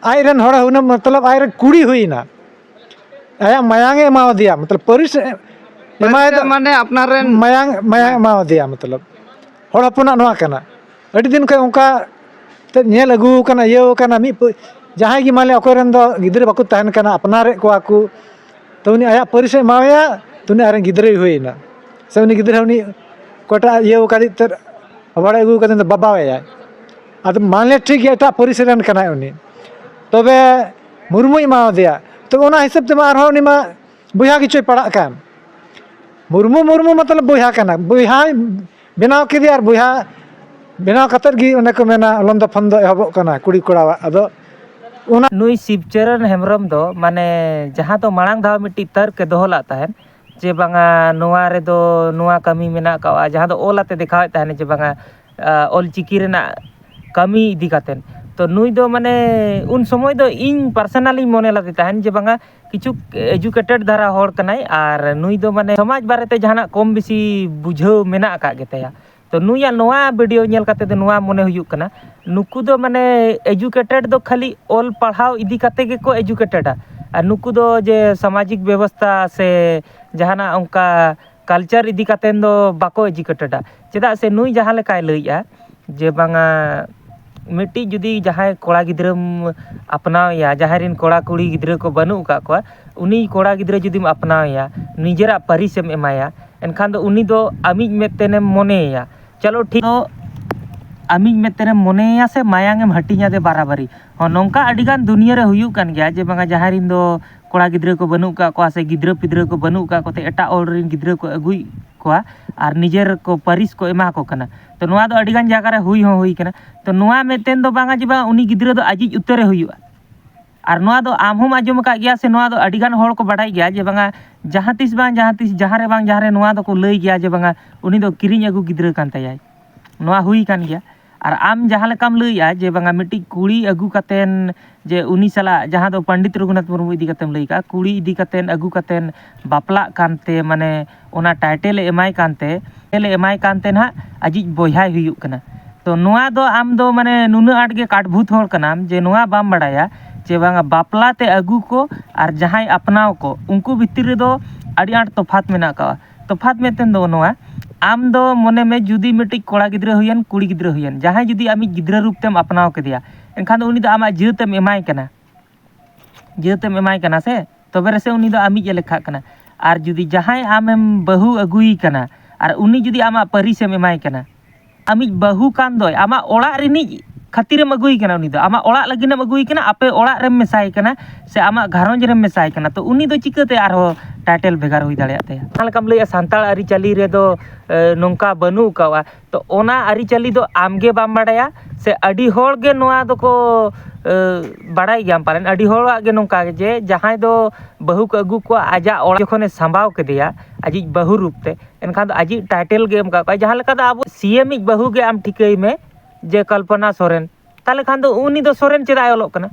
ᱟᱡ ᱨᱮᱱ ᱦᱚᱲᱮ ᱦᱩᱭᱱᱟ, ᱢᱚᱛᱞᱚᱵ ᱟᱡ ᱨᱮᱱ ᱠᱩᱲᱤ ᱦᱩᱭᱮᱱᱟ᱾ ᱟᱭᱟᱜ ᱢᱟᱭᱟᱝ ᱮ ᱮᱢᱟᱣᱟᱫᱮᱭᱟ, ᱢᱚᱛᱞᱚᱵ ᱯᱟᱹᱨᱤᱥ ᱮ-, ᱮᱢᱟᱭ ᱫᱚ ᱢᱟᱱᱮ ᱟᱯᱱᱟᱨ ᱨᱮᱱ ᱢᱟᱭᱟᱝ, ᱢᱟᱭᱟᱝ ᱮᱢᱟᱣᱟᱫᱮᱭᱟ, ᱢᱚᱛᱞᱚᱵ ᱦᱚᱲ ᱦᱚᱯᱚᱱᱟᱜ ᱱᱚᱣᱟ ᱠᱟᱱᱟ᱾ ᱟᱹᱰᱤ ᱫᱤᱱ ᱠᱷᱚᱱ ᱚᱱᱠᱟ ᱛᱮ ᱧᱮᱞ ᱟᱹᱜᱩ ᱟᱠᱟᱱᱟ, ᱤᱭᱟᱹ ᱟᱠᱟᱱᱟ, ᱢᱤᱫ ᱯᱟᱹ-, ᱡᱟᱦᱟᱸᱭ ᱜᱮ ᱢᱟᱱᱮ ᱚᱠᱚᱭ ᱨᱮᱱ ᱫᱚ ᱜᱤᱫᱽᱨᱟᱹ ᱵᱟᱠᱚ ᱛᱟᱦᱮᱱ ᱠᱟᱱᱟ, ᱟᱯᱱᱟᱨᱮᱫ ᱠᱚᱣᱟ ᱠᱚ, ᱛᱚ ᱩᱱᱤ ᱟᱭᱟᱜ ᱯᱟᱹᱨᱤᱥ ᱮ ᱮᱢᱟᱣᱟᱭᱟ, ᱛᱚ ᱩᱱᱤ ᱟᱡ ᱨᱮᱱ ᱜᱤᱫᱽᱨᱟᱹᱭ ᱦᱩᱭᱮᱱᱟ᱾ ᱥᱮ ᱩᱱᱤ ᱜᱤᱫᱽᱨᱟᱹ ᱩᱱᱤ ᱚᱠᱚᱭᱴᱟᱜ ᱤᱭᱟᱹ ᱟᱠᱟᱫᱮ ᱛᱮ ᱦᱚᱵᱟᱲᱮ ᱟᱹᱜᱩ ᱟᱠᱟᱫᱮ ᱫᱚ ᱵᱟᱵᱟᱣᱟᱭᱟᱭ᱾ ᱟᱫᱚ ᱢᱟᱱᱞᱮ ᱴᱷᱤᱠ ᱜᱮᱭᱟ, ᱮᱴᱟᱜ ᱯᱟᱹᱨᱤᱥ ᱨᱮᱱ ᱠᱟᱱᱟᱭ ᱩᱱᱤ, ᱛᱚᱵᱮ ᱢᱩᱨᱢᱩᱭ ᱮᱢᱟᱣᱟᱫᱮᱭᱟ, ᱛᱚᱵᱮ ᱚᱱᱟ ᱦᱤᱥᱟᱹᱵ ᱛᱮᱢᱟ ᱟᱨᱦᱚᱸ ᱩᱱᱤ ᱢᱟ ᱵᱚᱭᱦᱟ ᱜᱮᱪᱚᱭ ᱯᱟᱲᱟᱜ ᱠᱟᱱ᱾ ᱢᱩᱨᱢᱩ, ᱢᱩᱨᱢᱩ ᱢᱚᱛᱞᱚᱵ ᱵᱚᱭᱦᱟ ᱠᱟᱱᱟ, ᱵᱚᱭᱦᱟᱭ ᱵᱮᱱᱟᱣ ᱠᱮᱫᱮᱭᱟ ᱟᱨ ᱵᱚᱭᱦᱟ ᱵᱮᱱᱟᱣ ᱠᱟᱛᱮᱫ ᱜᱮ ᱚᱱᱮ ᱠᱚ ᱢᱮᱱᱟ ᱞᱚᱱᱫᱚ ᱯᱷᱚᱱᱫᱚ ᱮᱦᱚᱵᱚᱜ ᱠᱟᱱᱟ ᱠᱩᱲᱤ ᱠᱚᱲᱟᱣᱟᱜ᱾ ᱟᱫᱚ ᱚᱱᱟ ᱱᱩᱭ ᱥᱤᱵᱪᱚᱨᱚᱱ ᱦᱮᱢᱵᱨᱚᱢ ᱫᱚ ᱢᱟᱱᱮ ᱡᱟᱦᱟᱸ ᱫᱚ ᱢᱟᱲᱟᱝ ᱫᱷᱟᱣ ᱢᱤᱫᱴᱤᱡ ᱛᱟᱨᱠ ᱮ ᱫᱚᱦᱚ ᱞᱮᱫ ᱛᱟᱦᱮᱸᱫ, ᱡᱮ ᱵᱟᱝᱟ ᱱᱚᱣᱟ ᱨᱮᱫᱚ ᱱᱚᱣᱟ ᱠᱟᱹᱢᱤ ᱢᱮᱱᱟᱜ ᱟᱠᱟᱫᱼᱟ, ᱡᱟᱦᱟᱸ ᱫᱚ ᱚᱞ ᱟᱛᱮ ᱫᱮᱠᱷᱟᱣᱮᱫ ᱛᱟᱦᱮᱱ ᱡᱮ ᱵᱟᱝᱟ, ᱟ, ᱚᱞ ᱪᱤᱠᱤ ᱨᱮᱱᱟᱜ ᱠᱟᱹᱢᱤ ᱤᱫᱤ ᱠᱟᱛᱮᱫ᱾ ᱛᱚ ᱱᱩᱭ ᱫᱚ ᱢᱟᱱᱮ ᱩᱱ ᱥᱚᱢᱚᱭ ᱫᱚ ᱤᱧ ᱯᱟᱨᱥᱚᱱᱟᱞᱤᱧ ᱢᱚᱱᱮ ᱞᱮᱫᱮ ᱛᱟᱦᱮᱱ ᱡᱮ ᱵᱟᱝᱟ ᱠᱤᱪᱷᱩ ᱮᱡᱩᱠᱮᱴᱮᱰ ᱫᱷᱟᱨᱟ ᱦᱚᱲ ᱠᱟᱱᱟᱭ, ᱟᱨ ᱱᱩᱭ ᱫᱚ ᱢᱟᱱᱮ ᱥᱚᱢᱟᱡᱽ ᱵᱟᱨᱮᱛᱮ ᱡᱟᱦᱟᱱᱟᱜ ᱠᱚᱢ ᱵᱮᱥᱤ ᱵᱩᱡᱷᱟᱹᱣ ᱢᱮᱱᱟᱜ ᱟᱠᱟᱫ ᱜᱮᱛᱟᱭᱟ᱾ ᱛᱚ ᱱᱩᱭᱟᱜ ᱱᱚᱣᱟ ᱵᱷᱤᱰᱤᱭᱳ ᱧᱮᱞ ᱠᱟᱛᱮ ᱫᱚ ᱱᱚᱣᱟ ᱢᱚᱱᱮ ᱦᱩᱭᱩᱜ ᱠᱟᱱᱟ, ᱱᱩᱠᱩ ᱫᱚ ᱢᱟᱱᱮ ᱮᱡᱩᱠᱮᱴᱮᱰ ᱫᱚ ᱠᱷᱟᱹᱞᱤ ᱚᱞ ᱯᱟᱲᱦᱟᱣ ᱤᱫᱤ ᱠᱟᱛᱮ ᱜᱮᱠᱚ ᱮᱡᱩᱠᱮᱴᱮᱰᱟ, ᱟᱨ ᱱᱩᱠᱩ ᱫᱚ ᱡᱮ ᱥᱟᱢᱟᱡᱤᱠ ᱵᱮᱵᱚᱥᱛᱷᱟ ᱥᱮ ᱡᱟᱦᱟᱱᱟᱜ ᱚᱱᱠᱟ ᱠᱟᱞᱪᱟᱨ ᱤᱫᱤ ᱠᱟᱛᱮ ᱫᱚ ᱵᱟᱠᱚ ᱮᱡᱩᱠᱮᱴᱮᱰᱟ᱾ ᱪᱮᱫᱟᱜ ᱥᱮ ᱱᱩᱭ ᱡᱟᱦᱟᱸ ᱞᱮᱠᱟᱭ ᱞᱟᱹᱭᱮᱜᱼᱟ ᱡᱮ ᱵᱟᱝᱟ ᱢᱤᱫᱴᱤᱡ ᱡᱩᱫᱤ ᱡᱟᱦᱟᱸᱭ ᱠᱚᱲᱟ ᱜᱤᱫᱽᱨᱟᱹᱢ ᱟᱯᱱᱟᱣᱮᱭᱟ, ᱡᱟᱦᱟᱸᱭ ᱨᱮᱱ ᱠᱚᱲᱟ ᱠᱩᱲᱤ ᱜᱤᱫᱽᱨᱟᱹ ᱠᱚ ᱵᱟᱹᱱᱩᱜ ᱟᱠᱟᱫ ᱠᱚᱣᱟ, ᱩᱱᱤ ᱠᱚᱲᱟ ᱜᱤᱫᱽᱨᱟᱹ ᱡᱩᱫᱤᱢ ᱟᱯᱱᱟᱣᱮᱭᱟ, ᱱᱤᱡᱮᱨᱟᱜ ᱯᱟᱹᱨᱤᱥᱮᱢ ᱮᱢᱟᱭᱟ, ᱮᱱᱠᱷᱟᱱ ᱫᱚ ᱩᱱᱤ ᱫᱚ ᱟᱢᱤᱡ ᱢᱮᱫ ᱛᱮᱱᱮᱢ ᱢᱚᱱᱮᱭᱮᱭᱟ᱾ ᱪᱚᱞᱚ ᱴᱷᱤᱠ, ᱫᱚ ᱟᱢᱤᱡ ᱢᱮᱫ ᱛᱮᱱᱮᱢ ᱢᱚᱱᱮᱭᱮᱭᱟ ᱥᱮ ᱢᱟᱭᱟᱝ ᱮᱢ ᱦᱟᱹᱴᱤᱧᱟ ᱫᱮ ᱵᱟᱨᱟᱵᱟᱨᱤ᱾ ᱦᱚᱸ, ᱱᱚᱝᱠᱟ ᱟᱹᱰᱤᱜᱟᱱ ᱫᱩᱱᱤᱭᱟᱹ ᱨᱮ ᱦᱩᱭᱩᱜ ᱠᱟᱱ ᱜᱮᱭᱟ ᱡᱮ ᱵᱟᱝᱟ ᱡᱟᱦᱟᱸᱭ ᱨᱮᱱ ᱫᱚ ᱠᱚᱲᱟ ᱜᱤᱫᱽᱨᱟᱹ ᱠᱚ ᱵᱟᱹᱱᱩᱜ ᱟᱠᱟᱫ ᱠᱚᱣᱟ ᱥᱮ ᱜᱤᱫᱽᱨᱟᱹ ᱯᱤᱫᱽᱨᱟᱹ ᱠᱚ ᱵᱟᱹᱱᱩᱜ ᱟᱠᱟᱫ ᱠᱚᱛᱮ ᱮᱴᱟᱜ ᱦᱚᱲ ᱨᱮᱱ ᱜᱤᱫᱽᱨᱟᱹ ᱠᱚ ᱟᱹᱜᱩᱭᱮᱫ ᱠᱚᱣᱟ ᱟᱨ ᱱᱤᱡᱮᱨ ᱠᱚ ᱯᱟᱹᱨᱤᱥ ᱠᱚ ᱮᱢᱟ ᱠᱚ ᱠᱟᱱᱟ᱾ ᱛᱚ ᱱᱚᱣᱟ ᱫᱚ ᱟᱹᱰᱤᱜᱟᱱ ᱡᱟᱭᱜᱟ ᱨᱮ ᱦᱩᱭ ᱦᱚᱸ ᱦᱩᱭ ᱠᱟᱱᱟ᱾ ᱛᱚ ᱱᱚᱣᱟ ᱢᱤᱫᱴᱮᱱ ᱫᱚ ᱵᱟᱝᱟ ᱡᱮ ᱵᱟᱝ ᱩᱱᱤ ᱜᱤᱫᱽᱨᱟᱹ ᱫᱚ ᱟᱡᱤᱡ ᱩᱛᱟᱹᱨᱮ ᱦᱩᱭᱩᱜᱼᱟ᱾ ᱟᱨ ᱱᱚᱣᱟ ᱫᱚ ᱟᱢ ᱦᱚᱸᱢ ᱟᱸᱡᱚᱢ ᱟᱠᱟᱫ ᱜᱮᱭᱟ ᱥᱮ ᱱᱚᱣᱟ ᱫᱚ ᱟᱹᱰᱤᱜᱟᱱ ᱦᱚᱲ ᱠᱚ ᱵᱟᱰᱟᱭ ᱜᱮᱭᱟ ᱡᱮ ᱵᱟᱝᱟ ᱡᱟᱦᱟᱸ ᱛᱤᱥ ᱵᱟᱝ ᱡᱟᱦᱟᱸ ᱛᱤᱥ, ᱡᱟᱦᱟᱸ ᱨᱮ ᱵᱟᱝ ᱡᱟᱦᱟᱸ ᱨᱮ ᱱᱚᱣᱟ ᱫᱚᱠᱚ ᱞᱟᱹᱭ ᱜᱮᱭᱟ ᱡᱮ ᱵᱟᱝᱟ ᱩᱱᱤ ᱫᱚ ᱠᱤᱨᱤᱧ ᱟᱹᱜᱩ ᱜᱤᱫᱽᱨᱟᱹ ᱠᱟᱱ ᱛᱟᱭᱟᱭ᱾ ᱱᱚᱣᱟ ᱦᱩᱭ ᱠᱟᱱ ᱜᱮᱭᱟ᱾ ᱟᱨ ᱟᱢ ᱡᱟᱦᱟᱸ ᱞᱮᱠᱟᱢ ᱞᱟᱹᱭᱮᱜᱼᱟ ᱡᱮ ᱵᱟᱝᱟ ᱢᱤᱫᱴᱤᱡ ᱠᱩᱲᱤ ᱟᱹᱜᱩ ᱠᱟᱛᱮᱱ ᱡᱮ ᱩᱱᱤ ᱥᱟᱞᱟᱜ ᱡᱟᱦᱟᱸ ᱫᱚ ᱯᱚᱱᱰᱤᱛ ᱨᱚᱜᱷᱩᱱᱟᱛᱷ ᱢᱩᱨᱢᱩ ᱤᱫᱤ ᱠᱟᱛᱮᱢ ᱞᱟᱹᱭ ᱠᱟᱜᱼᱟ, ᱠᱩᱲᱤ ᱤᱫᱤ ᱠᱟᱛᱮᱱ ᱟᱹᱜᱩ ᱠᱟᱛᱮᱱ ᱵᱟᱯᱞᱟᱜ ᱠᱟᱱᱛᱮ, ᱢᱟᱱᱮ ᱚᱱᱟ title ᱮ ᱮᱢᱟᱭ ᱠᱟᱱᱛᱮ, title ᱮ ᱮᱢᱟᱭ ᱠᱟᱱᱛᱮ ᱱᱟᱦᱟᱜ ᱟᱡᱤᱡ ᱵᱚᱭᱦᱟᱭ ᱦᱩᱭᱩᱜ ᱠᱟᱱᱟ᱾ ᱛᱚ ᱱᱚᱣᱟ ᱫᱚ ᱟᱢ ᱫᱚ ᱢᱟᱱᱮ ᱱᱩᱱᱟᱹᱜ ᱟᱸᱴ ᱜᱮ ᱠᱟᱴᱵᱷᱩᱛ ᱦᱚᱲ ᱠᱟᱱᱟᱢ ᱡᱮ ᱱᱚᱣᱟ ᱵᱟᱢ ᱵᱟᱲᱟᱭᱟ ᱡᱮ ᱵᱟᱝᱟ ᱵᱟᱯᱞᱟ ᱛᱮ ᱟᱹᱜᱩ ᱠᱚ ᱟᱨ ᱡᱟᱦᱟᱸᱭ ᱟᱯᱱᱟᱣ ᱠᱚ ᱩᱱᱠᱩ ᱵᱷᱤᱛᱤᱨ ᱨᱮᱫᱚ ᱟᱹᱰᱤ ᱟᱸᱴ ᱛᱚᱯᱷᱟᱛ ᱢᱮᱱᱟᱜ ᱟᱠᱟᱫᱼᱟ᱾ ᱛᱚᱯᱷᱟᱛ ᱢᱮᱱᱛᱮ ᱫᱚ ᱱᱚᱣᱟ, ᱟᱢ ᱫᱚ ᱢᱚᱱᱮ ᱢᱮ ᱡᱩᱫᱤ ᱢᱤᱫᱴᱤᱡ ᱠᱚᱲᱟ ᱜᱤᱫᱽᱨᱟᱹ ᱦᱩᱭᱮᱱ, ᱠᱩᱲᱤ ᱜᱤᱫᱽᱨᱟᱹ ᱦᱩᱭᱮᱱ, ᱡᱟᱦᱟᱸᱭ ᱡᱩᱫᱤ ᱟᱢᱤᱡ ᱜᱤᱫᱽᱨᱟᱹ ᱨᱩᱯ ᱛᱮᱢ ᱟᱯᱱᱟᱣ ᱠᱮᱫᱮᱭᱟ, ᱮᱱᱠᱷᱟᱱ ᱫᱚ ᱩᱱᱤ ᱫᱚ ᱟᱢᱟᱜ ᱡᱟᱹᱛ ᱮᱢ ᱮᱢᱟᱭ ᱠᱟᱱᱟ, ᱡᱟᱹᱛ ᱮᱢ ᱮᱢᱟᱭ ᱠᱟᱱᱟ ᱥᱮ, ᱛᱚᱵᱮ ᱨᱮᱥᱮ ᱩᱱᱤ ᱫᱚ ᱟᱢᱤᱡ ᱮ ᱞᱮᱠᱷᱟᱜ ᱠᱟᱱᱟ᱾ ᱟᱨ ᱡᱩᱫᱤ ᱡᱟᱦᱟᱸᱭ ᱟᱢᱮᱢ ᱵᱟᱹᱦᱩ ᱟᱹᱜᱩᱭᱮ ᱠᱟᱱᱟ ᱟᱨ ᱩᱱᱤ ᱡᱩᱫᱤ ᱟᱢᱟᱜ ᱯᱟᱹᱨᱤᱥ ᱮᱢ ᱮᱢᱟᱭ ᱠᱟᱱᱟ, ᱟᱢᱤᱡ ᱵᱟᱹᱦᱩ ᱠᱟᱱ ᱫᱚᱭ, ᱟᱢᱟᱜ ᱚᱲᱟᱜ ᱨᱤᱱᱤᱡ ᱠᱷᱟᱹᱛᱤᱨᱮᱢ ᱟᱹᱜᱩᱭᱮ ᱠᱟᱱᱟ, ᱩᱱᱤ ᱫᱚ ᱟᱢᱟᱜ ᱚᱲᱟᱜ ᱞᱟᱹᱜᱤᱫ ᱮᱢ ᱟᱹᱜᱩᱭᱮ ᱠᱟᱱᱟ, ᱟᱯᱮ ᱚᱲᱟᱜ ᱨᱮᱢ ᱢᱮᱥᱟᱭᱮ ᱠᱟᱱᱟ ᱥᱮ ᱟᱢᱟᱜ ᱜᱷᱟᱨᱚᱸᱡᱽ ᱨᱮᱢ ᱢᱮᱥᱟᱭᱮ ᱠᱟᱱᱟ, ᱛᱚ ᱩᱱᱤ ᱫᱚ ᱪᱤᱠᱟᱹᱛᱮ ᱟᱨᱦᱚᱸ title ᱵᱷᱮᱜᱟᱨ ᱦᱩᱭ ᱫᱟᱲᱮᱭᱟᱜ ᱛᱟᱭᱟ? ᱡᱟᱦᱟᱸ ᱞᱮᱠᱟᱢ ᱞᱟᱹᱭᱮᱜᱼᱟ, ᱥᱟᱱᱛᱟᱲ ᱟᱹᱨᱤᱪᱟᱹᱞᱤ ᱨᱮᱫᱚ ᱮ, ᱱᱚᱝᱠᱟ ᱵᱟᱹᱱᱩᱜ ᱟᱠᱟᱫᱼᱟ᱾ ᱛᱚ ᱚᱱᱟ ᱟᱹᱨᱤᱪᱟᱹᱞᱤ ᱫᱚ ᱟᱢ ᱜᱮ ᱵᱟᱢ ᱵᱟᱲᱟᱭᱟ ᱥᱮ ᱟᱹᱰᱤ ᱦᱚᱲ ᱜᱮ ᱱᱚᱣᱟ ᱫᱚᱠᱚ ᱮ, ᱵᱟᱲᱟᱭ ᱜᱮᱭᱟᱢ ᱯᱟᱞᱮᱱ, ᱟᱹᱰᱤ ᱦᱚᱲᱟᱜ ᱜᱮ ᱱᱚᱝᱠᱟ ᱜᱮ ᱡᱮ ᱡᱟᱦᱟᱸᱭ ᱫᱚ ᱵᱟᱹᱦᱩ ᱠᱚ ᱟᱹᱜᱩ ᱠᱚᱣᱟ, ᱟᱡᱟᱜ ᱚᱲᱟᱜ ᱡᱚᱠᱷᱚᱱᱮ ᱥᱟᱢᱵᱟᱣ ᱠᱮᱫᱮᱭᱟ ᱟᱡᱤᱡ ᱵᱟᱹᱦᱩ ᱨᱩᱯ ᱛᱮ, ᱮᱱᱠᱷᱟᱱ ᱫᱚ ᱟᱡᱤᱡ title ᱜᱮ ᱮᱢ ᱠᱟᱜ ᱠᱚᱣᱟ᱾ ᱡᱟᱦᱟᱸ ᱞᱮᱠᱟ ᱫᱚ ᱟᱵᱚ CM ᱤᱡ ᱵᱟᱹᱦᱩ ᱜᱮ ᱟᱢ ᱴᱷᱤᱠᱟᱹᱭ ᱢᱮ ᱡᱮ ᱠᱚᱞᱯᱚᱱᱟ ᱥᱚᱨᱮᱱ, ᱛᱟᱦᱚᱞᱮ ᱠᱷᱟᱱ ᱫᱚ ᱩᱱᱤ ᱫᱚ ᱥᱚᱨᱮᱱ ᱪᱮᱫᱟᱜ ᱮ ᱚᱞᱚᱜ ᱠᱟᱱᱟ?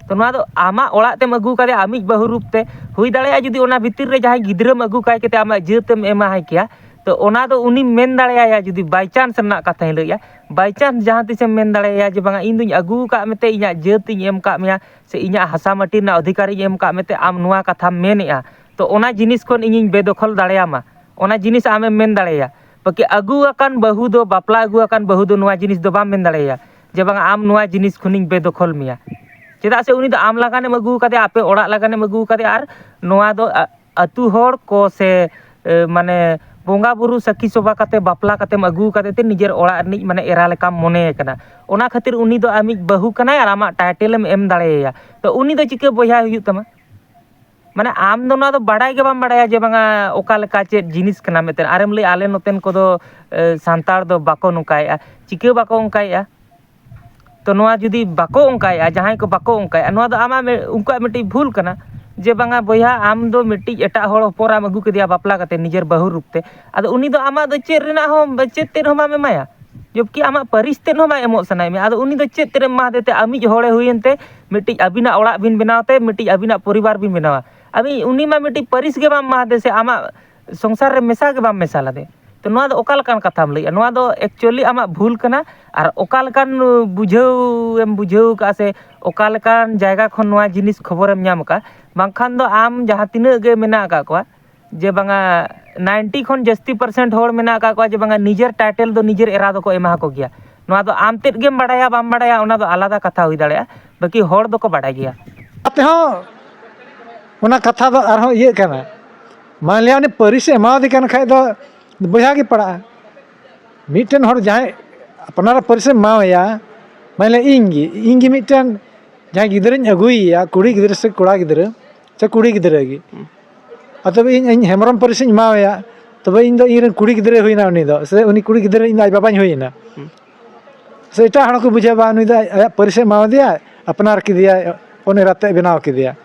ᱛᱚ ᱱᱚᱣᱟ ᱫᱚ ᱟᱢᱟᱜ ᱚᱲᱟᱜ ᱛᱮᱢ ᱟᱹᱜᱩ ᱠᱟᱫᱮᱭᱟ ᱟᱢᱤᱡ ᱵᱟᱹᱦᱩ ᱨᱩᱯ ᱛᱮ, ᱦᱩᱭ ᱫᱟᱲᱮᱭᱟᱜᱼᱟ ᱡᱩᱫᱤ ᱚᱱᱟ ᱵᱷᱤᱛᱤᱨ ᱨᱮ ᱡᱟᱦᱟᱸᱭ ᱜᱤᱫᱽᱨᱟᱹᱢ ᱟᱹᱜᱩ ᱠᱟᱭ ᱠᱟᱛᱮ ᱟᱢᱟᱜ ᱡᱟᱹᱛ ᱮᱢ ᱮᱢᱟᱦᱟᱭ ᱠᱮᱭᱟ, ᱛᱚ ᱚᱱᱟ ᱫᱚ ᱩᱱᱤᱢ ᱢᱮᱱ ᱫᱟᱲᱮᱭᱟᱭᱟ, ᱡᱩᱫᱤ by chance ᱨᱮᱱᱟᱜ ᱠᱟᱛᱷᱟᱧ ᱞᱟᱹᱭᱮᱜᱼᱟ, by chance ᱡᱟᱦᱟᱸ ᱛᱤᱥᱮᱢ ᱢᱮᱱ ᱫᱟᱲᱮᱭᱟᱭᱟ ᱡᱮ ᱵᱟᱝᱟ ᱤᱧ ᱫᱩᱧ ᱟᱹᱜᱩ ᱟᱠᱟᱫ ᱢᱮᱛᱮ ᱤᱧᱟᱹᱜ ᱡᱟᱹᱛ ᱤᱧ ᱮᱢ ᱟᱠᱟᱫ ᱢᱮᱭᱟ ᱥᱮ ᱤᱧᱟᱹᱜ ᱦᱟᱥᱟ ᱢᱟᱹᱴᱤ ᱨᱮᱱᱟᱜ ᱚᱫᱷᱤᱠᱟᱨ ᱤᱧ ᱮᱢ ᱟᱠᱟᱫ ᱢᱮᱛᱮ ᱟᱢ ᱱᱚᱣᱟ ᱠᱟᱛᱷᱟᱢ ᱢᱮᱱᱮᱜᱼᱟ, ᱛᱚ ᱚᱱᱟ ᱡᱤᱱᱤᱥ ᱠᱷᱚᱱ ᱤᱧᱤᱧ ᱵᱮᱫᱚᱠᱷᱚᱞ ᱫᱟᱲᱮᱭᱟᱢᱟ, ᱚᱱᱟ ᱡᱤᱱᱤᱥ ᱟᱢᱮᱢ ᱢᱮᱱ ᱫᱟᱲᱮᱭᱟᱭᱟ᱾ ᱵᱟᱹᱠᱤ ᱟᱹᱜᱩ ᱟᱠᱟᱱ ᱵᱟᱹᱦᱩ ᱫᱚ, ᱵᱟᱯᱞᱟ ᱟᱹᱜᱩ ᱟᱠᱟᱱ ᱵᱟᱹᱦᱩ ᱫᱚ ᱱᱚᱣᱟ ᱡᱤᱱᱤᱥ ᱫᱚ ᱵᱟᱢ ᱢᱮᱱ ᱫᱟᱲᱮᱭᱟᱭᱟ᱾ ᱡᱮ ᱵᱟᱝ, ᱟᱢ ᱱᱚᱣᱟ ᱡᱤᱱᱤᱥ ᱠᱷᱚᱱᱤᱧ ᱵᱮᱫᱚᱠᱷᱚᱞ ᱢᱮᱭᱟ᱾ ᱪᱮᱫᱟᱜ ᱥᱮ ᱩᱱᱤ ᱫᱚ ᱟᱢ ᱞᱟᱜᱟᱱᱮᱢ ᱟᱹᱜᱩ ᱟᱠᱟᱫᱮᱭᱟ, ᱟᱯᱮ ᱚᱲᱟᱜ ᱞᱟᱜᱟᱱᱮᱢ ᱟᱹᱜᱩ ᱟᱠᱟᱫᱮᱭᱟ, ᱟᱨ ᱱᱚᱣᱟ ᱫᱚ ᱟ- ᱟᱹᱛᱩ ᱦᱚᱲ ᱠᱚ ᱥᱮ ᱮ, ᱢᱟᱱᱮ ᱵᱚᱸᱜᱟ ᱵᱩᱨᱩ ᱥᱟᱹᱠᱷᱤ ᱥᱚᱵᱷᱟ ᱠᱟᱛᱮ, ᱵᱟᱯᱞᱟ ᱠᱟᱛᱮᱢ ᱟᱹᱜᱩ ᱟᱠᱟᱫᱮ ᱛᱮ ᱱᱤᱡᱮᱨ ᱚᱲᱟᱜ ᱨᱤᱱᱤᱡ ᱢᱟᱱᱮ ᱮᱨᱟ ᱞᱮᱠᱟᱢ ᱢᱚᱱᱮᱭᱮ ᱠᱟᱱᱟ᱾ ᱚᱱᱟ ᱠᱷᱟᱹᱛᱤᱨ ᱩᱱᱤ ᱫᱚ ᱟᱢᱤᱡ ᱵᱟᱹᱦᱩ ᱠᱟᱱᱟᱭ ᱟᱨ ᱟᱢᱟᱜ ᱴᱟᱭᱴᱮᱞ ᱮᱢ ᱮᱢ ᱫᱟᱲᱮᱭᱟᱭᱟ᱾ ᱛᱚ ᱩᱱᱤ ᱫᱚ ᱪᱤᱠᱟᱹ ᱵᱚᱭᱦᱟ ᱦᱩᱭᱩᱜ ᱛᱟᱢᱟ? ᱢᱟᱱᱮ ᱟᱢ ᱫᱚ ᱱᱚᱣᱟ ᱫᱚ ᱵᱟᱲᱟᱭ ᱜᱮ ᱵᱟᱢ ᱵᱟᱲᱟᱭᱟ ᱡᱮ ᱵᱟᱝᱟ ᱚᱠᱟ ᱞᱮᱠᱟ ᱪᱮᱫ ᱡᱤᱱᱤᱥ ᱠᱟᱱᱟ ᱢᱮᱱᱛᱮ᱾ ᱟᱨᱮᱢ ᱞᱟᱹᱭᱟ ᱟᱞᱮ ᱱᱚᱛᱮᱱ ᱠᱚᱫᱚ ᱮ, ᱥᱟᱱᱛᱟᱲ ᱫᱚ ᱵᱟᱠᱚ ᱱᱚᱝᱠᱟᱭᱮᱫᱼᱟ᱾ ᱪᱤᱠᱟᱹ ᱵᱟᱠᱚ ᱚᱱᱠᱟᱭᱮᱫᱼᱟ? ᱛᱚ ᱱᱚᱣᱟ ᱡᱩᱫᱤ ᱵᱟᱠᱚ ᱚᱱᱠᱟᱭᱮᱫᱼᱟ, ᱡᱟᱦᱟᱸᱭ ᱠᱚ ᱵᱟᱠᱚ ᱚᱱᱠᱟᱭᱮᱫᱼᱟ, ᱱᱚᱣᱟ ᱫᱚ ᱟᱢᱟᱜ ᱢᱤ- ᱩᱱᱠᱩᱣᱟᱜ ᱢᱤᱫᱴᱤᱡ ᱵᱷᱩᱞ ᱠᱟᱱᱟ᱾ ᱡᱮ ᱵᱟᱝᱟ ᱵᱚᱭᱦᱟ, ᱟᱢ ᱫᱚ ᱢᱤᱫᱴᱤᱡ ᱮᱴᱟᱜ ᱦᱚᱲ ᱦᱚᱯᱚᱱ ᱮᱢ ᱟᱹᱜᱩ ᱠᱮᱫᱮᱭᱟ ᱵᱟᱯᱞᱟ ᱠᱟᱛᱮ ᱱᱤᱡᱮᱨ ᱵᱟᱹᱦᱩ ᱨᱩᱯ ᱛᱮ, ᱟᱫᱚ ᱩᱱᱤ ᱫᱚ ᱟᱢᱟᱜ ᱫᱚ ᱪᱮᱫ ᱨᱮᱱᱟᱜ ᱦᱚᱸ ᱪᱮᱫ ᱛᱮᱫ ᱦᱚᱸ ᱵᱟᱢ ᱮᱢᱟᱭᱟ᱾ ᱡᱚᱵᱠᱤ ᱟᱢᱟᱜ ᱯᱟᱹᱨᱤᱥ ᱛᱮᱫ ᱦᱚᱸ ᱵᱟᱭ ᱮᱢᱚᱜ ᱥᱟᱱᱟᱭᱮᱫ ᱢᱮᱭᱟ᱾ ᱟᱫᱚ ᱩᱱᱤ ᱫᱚ ᱪᱮᱫ ᱛᱮᱫ ᱮᱢ ᱮᱢᱟᱫᱮ ᱛᱮ? ᱟᱢᱤᱡ ᱦᱚᱲᱮ ᱦᱩᱭᱮᱱ ᱛᱮ ᱢᱤᱫᱴᱤᱡ ᱟᱹᱵᱤᱱᱟᱜ ᱚᱲᱟᱜ ᱵᱤᱱ ᱵᱮᱱᱟᱣ ᱛᱮ, ᱢᱤᱫᱴᱤᱡ ᱟᱹᱵᱤᱱᱟᱜ ᱯᱚᱨᱤᱵᱟᱨ ᱵᱤᱱ ᱵᱮᱱᱟᱣᱟ᱾ ᱟᱹᱵᱤᱱ ᱩᱱᱤ ᱢᱟ ᱢᱤᱫᱴᱤᱡ ᱯᱟᱹᱨᱤᱥ ᱜᱮ ᱵᱟᱢ ᱮᱢᱟᱫᱮ ᱥᱮ, ᱟᱢᱟᱜ ᱥᱚᱝᱥᱟᱨ ᱨᱮ ᱢᱮᱥᱟ ᱜᱮ ᱵᱟᱢ ᱢᱮᱥᱟ ᱞᱮᱫᱮ᱾ ᱛᱚ ᱱᱚᱣᱟ ᱫᱚ ᱚᱠᱟ ᱞᱮᱠᱟᱱ ᱠᱟᱛᱷᱟᱢ ᱞᱟᱹᱭᱮᱜᱼᱟ? ᱱᱚᱣᱟ ᱫᱚ actually ᱟᱢᱟᱜ ᱵᱷᱩᱞ ᱠᱟᱱᱟ᱾ ᱟᱨ ᱚᱠᱟ ᱞᱮᱠᱟᱱ ᱵᱩᱡᱷᱟᱹᱣ ᱮᱢ ᱵᱩᱡᱷᱟᱹᱣ ᱠᱟᱜᱼᱟ ᱥᱮ ᱚᱠᱟ ᱞᱮᱠᱟᱱ ᱡᱟᱭᱜᱟ ᱠᱷᱚᱱ ᱱᱚᱣᱟ ᱡᱤᱱᱤᱥ ᱠᱷᱚᱵᱚᱨᱮᱢ ᱧᱟᱢ ᱠᱟᱜᱼᱟ? ᱵᱟᱝᱠᱷᱟᱱ ᱫᱚ ᱟᱢ ᱡᱟᱦᱟᱸ ᱛᱤᱱᱟᱹᱜ ᱜᱮ ᱢᱮᱱᱟᱜ ᱟᱠᱟᱫ ᱠᱚᱣᱟ, ᱡᱮ ᱵᱟᱝᱟ ᱱᱟᱭᱤᱱᱴᱤ ᱠᱷᱚᱱ ᱡᱟᱹᱥᱛᱤ ᱯᱟᱨᱥᱮᱱᱴ ᱦᱚᱲ ᱢᱮᱱᱟᱜ ᱟᱠᱟᱫ ᱠᱚᱣᱟ ᱡᱮ ᱵᱟᱝᱟ ᱱᱤᱡᱮᱨ ᱴᱟᱭᱴᱮᱞ ᱫᱚ ᱱᱤᱡᱮᱨ ᱮᱨᱟ ᱫᱚᱠᱚ ᱮᱢᱟ ᱠᱚ ᱜᱮᱭᱟ᱾ ᱱᱚᱣᱟ ᱫᱚ ᱟᱢ ᱛᱮᱫ ᱜᱮᱢ ᱵᱟᱲᱟᱭᱟ ᱵᱟᱢ ᱵᱟᱲᱟᱭᱟ, ᱚᱱᱟ ᱫᱚ ᱟᱞᱟᱫᱟ ᱠᱟᱛᱷᱟ ᱦᱩᱭ ᱫᱟᱲᱮᱭᱟᱜᱼᱟ, ᱵᱟᱹᱠᱤ ᱦᱚᱲ ᱫᱚᱠᱚ ᱵᱟᱲᱟᱭ ᱜᱮᱭᱟ᱾ ᱟᱯᱮ ᱦᱚᱸ ᱚᱱᱟ ᱠᱟᱛᱷᱟ ᱫᱚ ᱟᱨᱦᱚᱸ ᱤᱭᱟᱹᱜ ᱠᱟᱱᱟ᱾ ᱢᱟᱱ ᱞᱤᱭᱟ ᱩᱱᱤ ᱯᱟᱹᱨᱤᱥ ᱮ ᱮᱢᱟᱣᱟᱫᱮ ᱠᱟᱱ ᱠᱷᱟᱡ ᱫᱚ ᱵᱚᱭᱦᱟ ᱜᱮ ᱯᱟᱲᱟᱜᱼᱟ᱾ ᱢᱤᱫᱴᱮᱱ ᱦᱚᱲ ᱡᱟᱦᱟᱸᱭ ᱟᱯᱱᱟᱨᱟᱜ ᱯᱟᱹᱨᱤᱥ ᱮ ᱮᱢᱟᱣᱟᱭᱟ, ᱢᱟᱱ ᱞᱤᱭᱟ ᱤᱧ ᱜᱮ, ᱤᱧ ᱜᱮ ᱢᱤᱫᱴᱮᱱ ᱡᱟᱦᱟᱸᱭ ᱜᱤᱫᱽᱨᱟᱹᱧ ᱟᱹᱜᱩᱭᱮᱭᱟ, ᱠᱩᱲᱤ ᱜᱤᱫᱽᱨᱟᱹ ᱥᱮ ᱠᱚᱲᱟ ᱜᱤᱫᱽᱨᱟᱹ, ᱥᱮ ᱠᱩᱲᱤ ᱜᱤᱫᱽᱨᱟᱹ ᱜᱮ, ᱟᱨ ᱛᱚᱵᱮ ᱤᱧ, ᱤᱧ ᱦᱮᱢᱵᱨᱚᱢ ᱯᱟᱹᱨᱤᱥ ᱤᱧ ᱮᱢᱟᱣᱟᱭᱟ, ᱛᱚᱵᱮ ᱤᱧ ᱫᱚ ᱤᱧ ᱨᱮᱱ ᱠᱩᱲᱤ ᱜᱤᱫᱽᱨᱟᱹᱭ ᱦᱩᱭᱱᱟ ᱩᱱᱤ ᱫᱚ, ᱥᱮ ᱩᱱᱤ ᱠᱩᱲᱤ ᱜᱤᱫᱽᱨᱟᱹ ᱤᱧ ᱫᱚ ᱟᱡ ᱵᱟᱵᱟᱧ ᱦᱩᱭᱱᱟ᱾ ᱥᱮ ᱮᱴᱟᱜ ᱦᱚᱲ ᱠᱚ ᱵᱩᱡᱷᱟᱹᱣᱟ ᱵᱟᱝ, ᱱᱩᱭ ᱫᱚ ᱟᱡ, ᱟᱭᱟᱜ ᱯᱟᱹᱨᱤᱥ ᱮ ᱮᱢᱟᱣᱟᱫᱮᱭᱟ, ᱟᱯᱱᱟᱨ ᱠᱮᱫᱮᱭᱟᱭ, ᱦᱚᱯᱚᱱ ᱮᱨᱟ ᱛᱮᱫ ᱵᱮᱱᱟᱣ ᱠᱮᱫᱮᱭᱟ᱾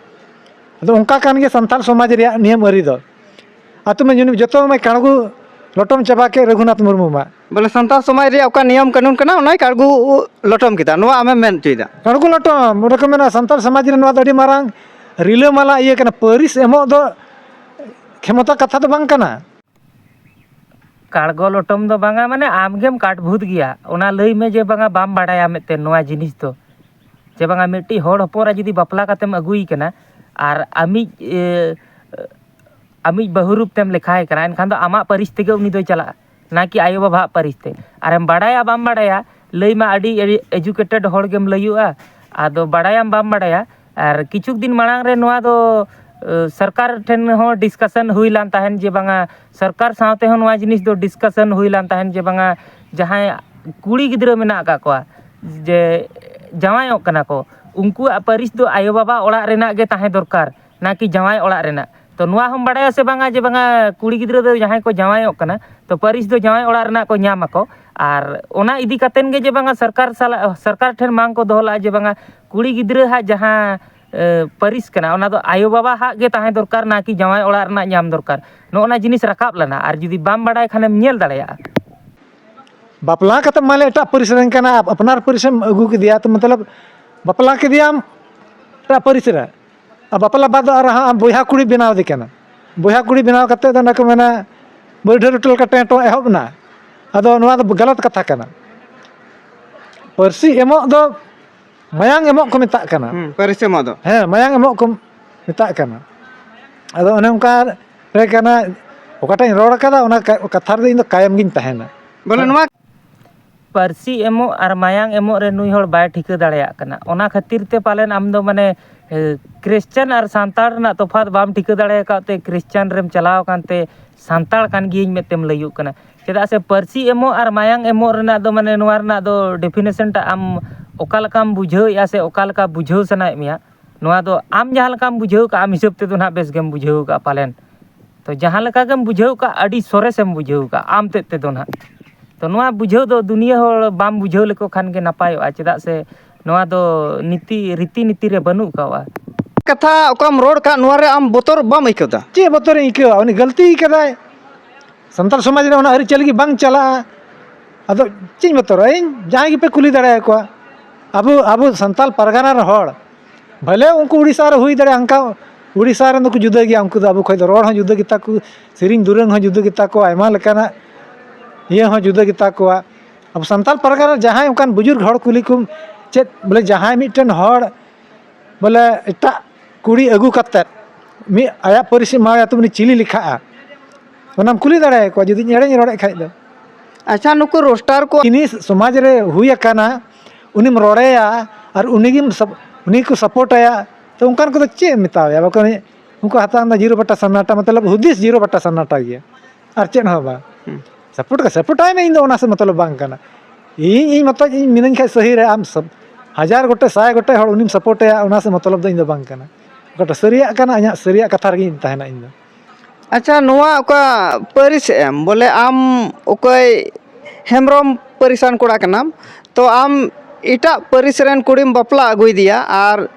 ᱟᱫᱚ ᱚᱱᱠᱟ ᱠᱟᱱ ᱜᱮᱭᱟ ᱥᱟᱱᱛᱟᱲ ᱥᱚᱢᱟᱡᱽ ᱨᱮᱭᱟᱜ ᱱᱤᱭᱚᱢ ᱟᱹᱨᱤ ᱫᱚ᱾ ᱟᱛᱳ ᱢᱟ ᱡᱚᱛᱚ ᱢᱟ ᱠᱟᱬᱜᱩ ᱞᱚᱴᱚᱢ ᱪᱟᱵᱟ ᱠᱮᱫ ᱨᱚᱜᱷᱩᱱᱟᱛᱷ ᱢᱩᱨᱢᱩ ᱢᱟ᱾ ᱵᱚᱞᱮ ᱥᱟᱱᱛᱟᱲ ᱥᱚᱢᱟᱡᱽ ᱨᱮᱭᱟᱜ ᱚᱠᱟ ᱱᱤᱭᱚᱢ ᱠᱟᱹᱱᱩᱱ ᱠᱟᱱᱟ, ᱚᱱᱟᱭ ᱠᱟᱬᱜᱩ ᱞᱚᱴᱚᱢ ᱠᱮᱫᱟ, ᱱᱚᱣᱟ ᱟᱢᱮᱢ ᱢᱮᱱ ᱦᱚᱪᱚᱭᱮᱫᱟ? ᱠᱟᱬᱜᱩ ᱞᱚᱴᱚᱢ, ᱚᱸᱰᱮ ᱠᱚ ᱢᱮᱱᱟ ᱥᱟᱱᱛᱟᱲ ᱥᱚᱢᱟᱡᱽ ᱨᱮ ᱱᱚᱣᱟ ᱫᱚ ᱟᱹᱰᱤ ᱢᱟᱨᱟᱝ ᱨᱤᱞᱟᱹᱢᱟᱞᱟ ᱤᱭᱟᱹ ᱠᱟᱱᱟ᱾ ᱯᱟᱹᱨᱤᱥ ᱮᱢᱚᱜ ᱫᱚ ᱠᱷᱮᱢᱚᱛᱟ ᱠᱟᱛᱷᱟ ᱫᱚ ᱵᱟᱝ ᱠᱟᱱᱟ᱾ ᱠᱟᱲᱜᱚ ᱞᱚᱴᱚᱢ ᱫᱚ ᱵᱟᱝᱟ, ᱢᱟᱱᱮ ᱟᱢᱜᱮᱢ ᱠᱟᱴᱵᱷᱩᱛ ᱜᱮᱭᱟ, ᱚᱱᱟ ᱞᱟᱹᱭ ᱢᱮ ᱡᱮ ᱵᱟᱝᱟ ᱵᱟᱢ ᱵᱟᱲᱟᱭᱟ ᱢᱤᱫᱴᱮᱱ ᱱᱚᱣᱟ ᱡᱤᱱᱤᱥ ᱫᱚ, ᱡᱮ ᱵᱟᱝᱟ ᱢᱤᱫᱴᱤᱡ ᱦᱚᱲ ᱦᱚᱯᱚᱱ ᱨᱮ ᱡᱩᱫᱤ ᱵᱟᱯᱞᱟ ᱠᱟᱛᱮᱢ ᱟᱹᱜᱩᱭᱮ ᱠᱟᱱᱟ ᱟᱨ ᱟᱢᱤᱡ ᱮ, ᱟᱢᱤᱡ ᱵᱟᱹᱦᱩ ᱨᱩᱯ ᱛᱮᱢ ᱞᱮᱠᱷᱟᱭ ᱠᱟᱱᱟ, ᱮᱱᱠᱷᱟᱱ ᱫᱚ ᱟᱢᱟᱜ ᱯᱟᱹᱨᱤᱥ ᱛᱮᱜᱮ ᱩᱱᱤ ᱫᱚᱭ ᱪᱟᱞᱟᱜᱼᱟ, ᱱᱟ ᱠᱤ ᱟᱭᱳᱼᱵᱟᱵᱟᱣᱟᱜ ᱯᱟᱹᱨᱤᱥ ᱛᱮ᱾ ᱟᱨᱮᱢ ᱵᱟᱲᱟᱭᱟ ᱵᱟᱢ ᱵᱟᱲᱟᱭᱟ, ᱞᱟᱹᱭ ᱢᱟ ᱟᱹᱰᱤ educated ᱦᱚᱲ ᱜᱮᱢ ᱞᱟᱹᱭᱚᱜᱼᱟ, ᱟᱫᱚ ᱵᱟᱲᱟᱭᱟᱢ ᱵᱟᱢ ᱵᱟᱲᱟᱭᱟ᱾ ᱟᱨ ᱠᱤᱪᱷᱩ ᱫᱤᱱ ᱢᱟᱲᱟᱝ ᱨᱮ ᱱᱚᱣᱟ ᱫᱚ ᱥᱚᱨᱠᱟᱨ ᱴᱷᱮᱱ ᱦᱚᱸ discussion ᱦᱩᱭ ᱞᱮᱱ ᱛᱟᱦᱮᱱ ᱡᱮ ᱵᱟᱝᱟ, ᱥᱚᱨᱠᱟᱨ ᱥᱟᱶᱛᱮ ᱦᱚᱸ ᱱᱚᱣᱟ ᱡᱤᱱᱤᱥ ᱫᱚ discussion ᱦᱩᱭ ᱞᱮᱱ ᱛᱟᱦᱮᱱ ᱡᱮ ᱵᱟᱝᱟ, ᱡᱟᱦᱟᱸᱭ ᱠᱩᱲᱤ ᱜᱤᱫᱽᱨᱟᱹ ᱢᱮᱱᱟᱜ ᱟᱠᱟᱫ ᱠᱚᱣᱟ, ᱡᱮ ᱡᱟᱶᱟᱭᱚᱜ ᱠᱟᱱᱟ ᱠᱚ, ᱩᱱᱠᱩᱣᱟᱜ ᱯᱟᱹᱨᱤᱥ ᱫᱚ ᱟᱭᱳᱼᱵᱟᱵᱟ ᱚᱲᱟᱜ ᱨᱮᱱᱟᱜ ᱜᱮ ᱛᱟᱦᱮᱸ ᱫᱚᱨᱠᱟᱨ, ᱱᱟ ᱠᱤ ᱡᱟᱶᱟᱭ ᱚᱲᱟᱜ ᱨᱮᱱᱟᱜ᱾ ᱛᱚ ᱱᱚᱣᱟ ᱦᱚᱸᱢ ᱵᱟᱲᱟᱭᱟ ᱥᱮ ᱵᱟᱝᱟ ᱡᱮ ᱵᱟᱝᱟ, ᱠᱩᱲᱤ ᱜᱤᱫᱽᱨᱟᱹ ᱫᱚ ᱡᱟᱦᱟᱸᱭ ᱠᱚ ᱡᱟᱶᱟᱭᱚᱜ ᱠᱟᱱᱟ, ᱛᱚ ᱯᱟᱹᱨᱤᱥ ᱫᱚ ᱡᱟᱶᱟᱭ ᱚᱲᱟᱜ ᱨᱮᱱᱟᱜ ᱠᱚ ᱧᱟᱢ ᱟᱠᱚ᱾ ᱟᱨ ᱚᱱᱟ ᱤᱫᱤ ᱠᱟᱛᱮᱱ ᱜᱮ ᱡᱮ ᱵᱟᱝᱟ, ᱥᱚᱨᱠᱟᱨ ᱥᱟᱞᱟᱜ, ᱥᱚᱨᱠᱟᱨ ᱴᱷᱮᱱ ᱢᱟᱝ ᱠᱚ ᱫᱚᱦᱚ ᱞᱟᱜᱼᱟ ᱡᱮ ᱵᱟᱝᱟ, ᱠᱩᱲᱤ ᱜᱤᱫᱽᱨᱟᱹ ᱦᱟᱜ ᱡᱟᱦᱟᱸ ᱯᱟᱹᱨᱤᱥ ᱠᱟᱱᱟ, ᱚᱱᱟ ᱫᱚ ᱟᱭᱳᱼᱵᱟᱵᱟ ᱦᱟᱜ ᱜᱮ ᱛᱟᱦᱮᱸ ᱫᱚᱨᱠᱟᱨ, ᱱᱟ ᱠᱤ ᱡᱟᱶᱟᱭ ᱚᱲᱟᱜ ᱨᱮᱱᱟᱜ ᱧᱟᱢ ᱫᱚᱨᱠᱟᱨ᱾ ᱱᱚᱜᱼᱚ ᱱᱟ ᱡᱤᱱᱤᱥ ᱨᱟᱠᱟᱵ ᱞᱮᱱᱟ, ᱟᱨ ᱡᱩᱫᱤ ᱵᱟᱢ ᱵᱟᱲᱟᱭ ᱠᱷᱟᱱᱮᱢ ᱧᱮᱞ ᱫᱟᱲᱮᱭᱟᱜᱼᱟ᱾ ᱵᱟᱯᱞᱟ ᱠᱟᱛᱮ ᱢᱟᱱᱮ ᱮᱴᱟᱜ ᱯᱟᱹᱨᱤᱥ ᱨᱮᱱ ᱠᱟᱱᱟ, ᱟᱯᱱᱟᱨ ᱯᱟᱹᱨᱤᱥᱮᱢ ᱟᱹᱜᱩ ᱠᱮᱫᱮᱭᱟ, ᱛᱚ ᱢᱚᱛᱞᱚᱵ ᱵᱟᱯᱞᱟ ᱠᱮᱫᱮᱭᱟᱢ ᱮᱴᱟᱜ ᱯᱟᱹᱨᱤᱥ ᱨᱮ, ᱟᱨ ᱵᱟᱯᱞᱟ ᱵᱟᱫ ᱟᱨᱦᱚᱸ ᱟᱢ ᱵᱚᱭᱦᱟ ᱠᱩᱲᱤ ᱵᱮᱱᱟᱣ ᱫᱮ ᱠᱟᱱᱟ᱾ ᱵᱚᱭᱦᱟ ᱠᱩᱲᱤ ᱵᱮᱱᱟᱣ ᱠᱟᱛᱮ ᱫᱚ ᱚᱱᱟ ᱠᱚ ᱢᱮᱱᱟ, ᱵᱟᱹᱨᱰᱷᱟᱹ ᱨᱩᱴᱟᱹ ᱞᱮᱠᱟ ᱴᱮᱸᱴᱚ ᱮᱦᱚᱵ ᱮᱱᱟ᱾ ᱟᱫᱚ ᱱᱚᱣᱟ ᱫᱚ ᱜᱟᱞᱟᱛ ᱠᱟᱛᱷᱟ ᱠᱟᱱᱟ᱾ ᱯᱟᱹᱨᱥᱤ ᱮᱢᱚᱜ ᱫᱚ ᱢᱟᱭᱟᱝ ᱮᱢᱚᱜ ᱠᱚ ᱢᱮᱛᱟᱜ ᱠᱟᱱᱟ᱾ ᱦᱩᱸ, ᱯᱟᱹᱨᱤᱥ ᱮᱢᱚᱜ ᱫᱚ᱾ ᱦᱮᱸ, ᱢᱟᱭᱟᱝ ᱮᱢᱚᱜ ᱠᱚ ᱢᱮᱛᱟᱜ ᱠᱟᱱᱟ᱾ ᱟᱫᱚ ᱚᱱᱮ ᱚᱱᱠᱟ ᱨᱮ ᱠᱟᱱᱟ, ᱚᱠᱟᱴᱟᱜ ᱤᱧ ᱨᱚᱲ ᱟᱠᱟᱫᱟ, ᱚᱱᱟ ᱠᱟ-, ᱠᱟᱛᱷᱟ ᱨᱮᱫᱚ ᱤᱧ ᱫᱚ ᱠᱟᱭᱮᱢ ᱜᱤᱧ ᱛᱟᱦᱮᱱᱟ᱾ ᱵᱚᱞᱮ ᱱᱚᱣᱟ ᱯᱟᱹᱨᱥᱤ ᱮᱢᱚᱜ ᱟᱨ ᱢᱟᱭᱟᱝ ᱮᱢᱚᱜ ᱨᱮ ᱱᱩᱭ ᱦᱚᱲ ᱵᱟᱭ ᱴᱷᱤᱠᱟᱹ ᱫᱟᱲᱮᱭᱟᱜ ᱠᱟᱱᱟ᱾ ᱚᱱᱟ ᱠᱷᱟᱹᱛᱤᱨ ᱛᱮ ᱯᱟᱞᱮᱱ ᱟᱢ ᱫᱚ ᱢᱟᱱᱮ, ᱮ, ᱠᱷᱨᱤᱥᱪᱟᱱ ᱟᱨ ᱥᱟᱱᱛᱟᱲ ᱨᱮᱱᱟᱜ ᱛᱚᱯᱷᱟᱛ ᱵᱟᱢ ᱴᱷᱤᱠᱟᱹ ᱫᱟᱲᱮ ᱟᱠᱟᱫ ᱛᱮ ᱠᱷᱨᱤᱥᱪᱟᱱ ᱨᱮᱢ ᱪᱟᱞᱟᱣ ᱟᱠᱟᱱ ᱛᱮ ᱥᱟᱱᱛᱟᱲ ᱠᱟᱱ ᱜᱤᱭᱟᱹᱧ ᱢᱮᱱᱛᱮᱢ ᱞᱟᱹᱭᱩᱜ ᱠᱟᱱᱟ᱾ ᱪᱮᱫᱟᱜ ᱥᱮ ᱯᱟᱹᱨᱥᱤ ᱮᱢᱚᱜ ᱟᱨ ᱢᱟᱭᱟᱝ ᱮᱢᱚᱜ ᱨᱮᱱᱟᱜ ᱫᱚ ᱢᱟᱱᱮ ᱱᱚᱣᱟ ᱨᱮᱱᱟᱜ ᱫᱚ definition ᱴᱟᱜ ᱟᱢ ᱚᱠᱟ ᱞᱮᱠᱟᱢ ᱵᱩᱡᱷᱟᱹᱣᱮᱫᱼᱟ ᱥᱮ ᱚᱠᱟ ᱞᱮᱠᱟ ᱵᱩᱡᱷᱟᱹᱣ ᱥᱟᱱᱟᱭᱮᱫ ᱢᱮᱭᱟ, ᱱᱚᱣᱟ ᱫᱚ ᱟᱢ ᱡᱟᱦᱟᱸ ᱞᱮᱠᱟᱢ ᱵᱩᱡᱷᱟᱹᱣ ᱠᱟᱜᱼᱟ, ᱟᱢ ᱦᱤᱥᱟᱹᱵ ᱛᱮᱫᱚ ᱱᱟᱦᱟᱜ ᱵᱮᱥ ᱜᱮᱢ ᱵᱩᱡᱷᱟᱹᱣ ᱠᱟᱜᱼᱟ ᱯᱟᱞᱮᱱ᱾ ᱛᱚ ᱡᱟᱦᱟᱸ ᱞᱮᱠᱟ ᱜᱮᱢ ᱵᱩᱡᱷᱟᱹᱣ ᱠᱟᱜᱼᱟ, ᱟᱹᱰᱤ ᱥᱚᱨᱮᱥᱮᱢ ᱵᱩᱡᱷᱟᱹᱣ ᱠᱟᱜᱼᱟ ᱟᱢ ᱛᱮᱫ ᱛᱮᱫᱚ ᱱᱟᱦᱟᱜ᱾ ᱛᱚ ᱱᱚᱣᱟ ᱵᱩᱡᱷᱟᱹᱣ ᱫᱚ ᱫᱩᱱᱤᱭᱟᱹ ᱦᱚᱲ ᱵᱟᱢ ᱵᱩᱡᱷᱟᱹᱣ ᱞᱮᱠᱚ ᱠᱷᱟᱱ ᱜᱮ ᱱᱟᱯᱟᱭᱚᱜᱼᱟ, ᱪᱮᱫᱟᱜ ᱥᱮ ᱱᱚᱣᱟ ᱫᱚ ᱱᱤᱛᱤ, ᱨᱤᱛᱤ ᱱᱤᱛᱤ ᱨᱮ ᱵᱟᱹᱱᱩᱜ ᱠᱟᱣᱟ᱾ ᱠᱟᱛᱷᱟ ᱚᱠᱟᱢ ᱨᱚᱲ ᱠᱟᱜ, ᱱᱚᱣᱟ ᱨᱮ ᱟᱢ ᱵᱚᱛᱚᱨ ᱵᱟᱢ ᱟᱹᱭᱠᱟᱹᱣ ᱫᱟ? ᱪᱮᱫ ᱵᱚᱛᱚᱨᱤᱧ ᱟᱹᱭᱠᱟᱹᱣᱟ? ᱩᱱᱤ ᱜᱟᱹᱞᱛᱤ ᱠᱟᱫᱟᱭ᱾ ᱥᱟᱱᱛᱟᱲ ᱥᱚᱢᱟᱡᱽ ᱨᱮ ᱚᱱᱟ ᱟᱹᱨᱤᱪᱟᱹᱞᱤ ᱜᱮ ᱵᱟᱝ ᱪᱟᱞᱟᱜᱼᱟ᱾ ᱟᱫᱚ ᱪᱮᱫ ᱤᱧ ᱵᱚᱛᱚᱨᱚᱜᱼᱟ? ᱤᱧ ᱡᱟᱦᱟᱸᱭ ᱜᱮᱯᱮ ᱠᱩᱞᱤ ᱫᱟᱲᱮᱭᱟᱠᱚᱣᱟ, ᱟᱵᱚ, ᱟᱵᱚ ᱥᱟᱱᱛᱟᱲ ᱯᱟᱨᱜᱟᱱᱟ ᱨᱮᱱ ᱦᱚᱲ, ᱵᱷᱟᱞᱮ ᱩᱱᱠᱩ ᱩᱲᱤᱥᱥᱟ ᱨᱮ ᱦᱩᱭ ᱫᱟᱲᱮᱭᱟᱜᱼᱟ, ᱚᱱᱠᱟ ᱩᱲᱤᱥᱥᱟ ᱨᱮᱱ ᱫᱚᱠᱚ ᱡᱩᱫᱟᱹ ᱜᱮᱭᱟ, ᱩᱱᱠᱩ ᱫᱚ ᱟᱵᱚ ᱠᱷᱚᱡ ᱫᱚ ᱨᱚᱲ ᱦᱚᱸ ᱡᱩᱫᱟᱹ ᱜᱮᱛᱟ ᱠᱚ, ᱥᱮᱨᱮᱧ ᱫᱩᱨᱟᱹᱝ ᱦᱚᱸ ᱡᱩᱫᱟᱹ ᱜᱮᱛᱟ ᱠᱚᱣᱟ, ᱟᱭᱢᱟ ᱞᱮᱠᱟᱱᱟᱜ ᱤᱭᱟᱹ ᱦᱚᱸ ᱡᱩᱫᱟᱹ ᱜᱮᱛᱟ ᱠᱚᱣᱟ᱾ ᱟᱵᱚ ᱥᱟᱱᱛᱟᱲ ᱯᱟᱨᱜᱟᱱᱟ ᱨᱮ ᱡᱟᱦᱟᱸᱭ ᱚᱱᱠᱟᱱ ᱵᱩᱡᱩᱨᱜ ᱦᱚᱲ ᱠᱩᱞᱤ ᱠᱚᱢ, ᱪᱮᱫ ᱵᱚᱞᱮ ᱡᱟᱦᱟᱸᱭ ᱢᱤᱫᱴᱮᱱ ᱦᱚᱲ ᱵᱚᱞᱮ ᱮᱴᱟᱜ ᱠᱩᱲᱤ ᱟᱹᱜᱩ ᱠᱟᱛᱮᱫ ᱢᱤᱫ ᱟᱭᱟᱜ ᱯᱟᱹᱨᱤᱥ ᱮᱢᱟᱣᱟᱭᱟ, ᱛᱚ ᱩᱱᱤ ᱪᱤᱞᱤ ᱞᱮᱠᱷᱟᱜᱼᱟ? ᱚᱱᱟᱢ ᱠᱩᱞᱤ ᱫᱟᱲᱮᱭᱟᱠᱚᱣᱟ ᱡᱩᱫᱤ ᱤᱧ ᱮᱲᱮᱧ ᱨᱚᱲᱮᱫ ᱠᱷᱟᱡ ᱫᱚ᱾ ᱟᱪᱪᱷᱟ, ᱱᱩᱠᱩ ᱨᱳᱥᱴᱟᱨ ᱠᱚ ᱡᱤᱱᱤᱥ ᱥᱚᱢᱟᱡᱽ ᱨᱮ ᱦᱩᱭ ᱟᱠᱟᱱᱟ, ᱩᱱᱤᱢ ᱨᱚᱲᱮᱭᱟ ᱟᱨ ᱩᱱᱤᱜᱮᱢ ᱥᱟᱯ-, ᱩᱱᱤ ᱠᱚ ᱥᱟᱯᱳᱨᱴᱟᱭᱟ, ᱛᱚ ᱚᱱᱠᱟᱱ ᱠᱚᱫᱚ ᱪᱮᱫ ᱮᱢ ᱢᱮᱛᱟᱣᱟᱭᱟ? ᱵᱟᱠᱚ, ᱩᱱᱠᱩ ᱦᱟᱛᱟᱣ ᱫᱟ ᱡᱤᱨᱳ ᱵᱟᱴᱟ ᱥᱟᱱᱱᱟᱴᱟ, ᱢᱚᱛᱞᱚᱵ ᱦᱩᱫᱤᱥ ᱡᱤᱨᱳ ᱵᱟᱴᱟ ᱥᱟᱱᱱᱟᱴᱟ ᱜᱮᱭᱟ, ᱟᱨ ᱪᱮᱫ ᱦᱚᱸ ᱵᱟᱝ᱾ ᱦᱩᱸ᱾ ᱥᱟᱯᱳᱨᱴ ᱠᱟ-, ᱥᱟᱯᱳᱨᱴᱟᱭ ᱢᱮ, ᱤᱧ ᱫᱚ ᱚᱱᱟ ᱥᱮᱫ ᱢᱚᱛᱞᱚᱵ ᱵᱟᱝ ᱠᱟᱱᱟ᱾ ᱤᱧ, ᱤᱧ ᱢᱚᱛᱚᱡ ᱤᱧ ᱢᱤᱱᱟᱹᱧ ᱠᱷᱟᱡ ᱥᱟᱹᱦᱤ ᱨᱮ, ᱟᱢ ᱥᱟᱵ-, ᱦᱟᱡᱟᱨ ᱜᱚᱴᱮᱡ, ᱥᱟᱭ ᱜᱚᱴᱮᱡ ᱦᱚᱲ ᱩᱱᱤᱢ ᱥᱟᱯᱳᱨᱴᱟᱭᱟ, ᱚᱱᱟ ᱥᱮᱫ ᱢᱚᱛᱞᱚᱵ ᱫᱚ ᱤᱧ ᱫᱚ ᱵᱟᱝ ᱠᱟᱱᱟ᱾ ᱚᱠᱟᱴᱟᱜ ᱥᱟᱹᱨᱤᱭᱟᱜ ᱠᱟᱱᱟ, ᱤᱧᱟᱹᱜ ᱥᱟᱹᱨᱤᱭᱟᱜ ᱠᱟᱛᱷᱟ ᱨᱮᱜᱮᱧ ᱛᱟᱦᱮᱱᱟ ᱤᱧ ᱫᱚ᱾ ᱟᱪᱪᱷᱟ, ᱱᱚᱣᱟ ᱚᱠᱟ ᱯᱟᱹᱨᱤᱥ ᱮᱢ, ᱵᱚᱞᱮ ᱟᱢ ᱚᱠᱚᱭ ᱦᱮᱢᱵᱨᱚᱢ ᱯᱟᱹᱨᱤᱥᱟᱱ ᱠᱚᱲᱟ ᱠᱟᱱᱟᱢ, ᱛᱚ ᱟᱢ ᱮᱴᱟᱜ ᱯᱟᱹᱨᱤᱥ ᱨᱮᱱ ᱠᱩᱲᱤᱢ ᱵᱟᱯᱞᱟ ᱟᱹᱜᱩᱭᱮᱫᱮᱭᱟ ᱟᱨ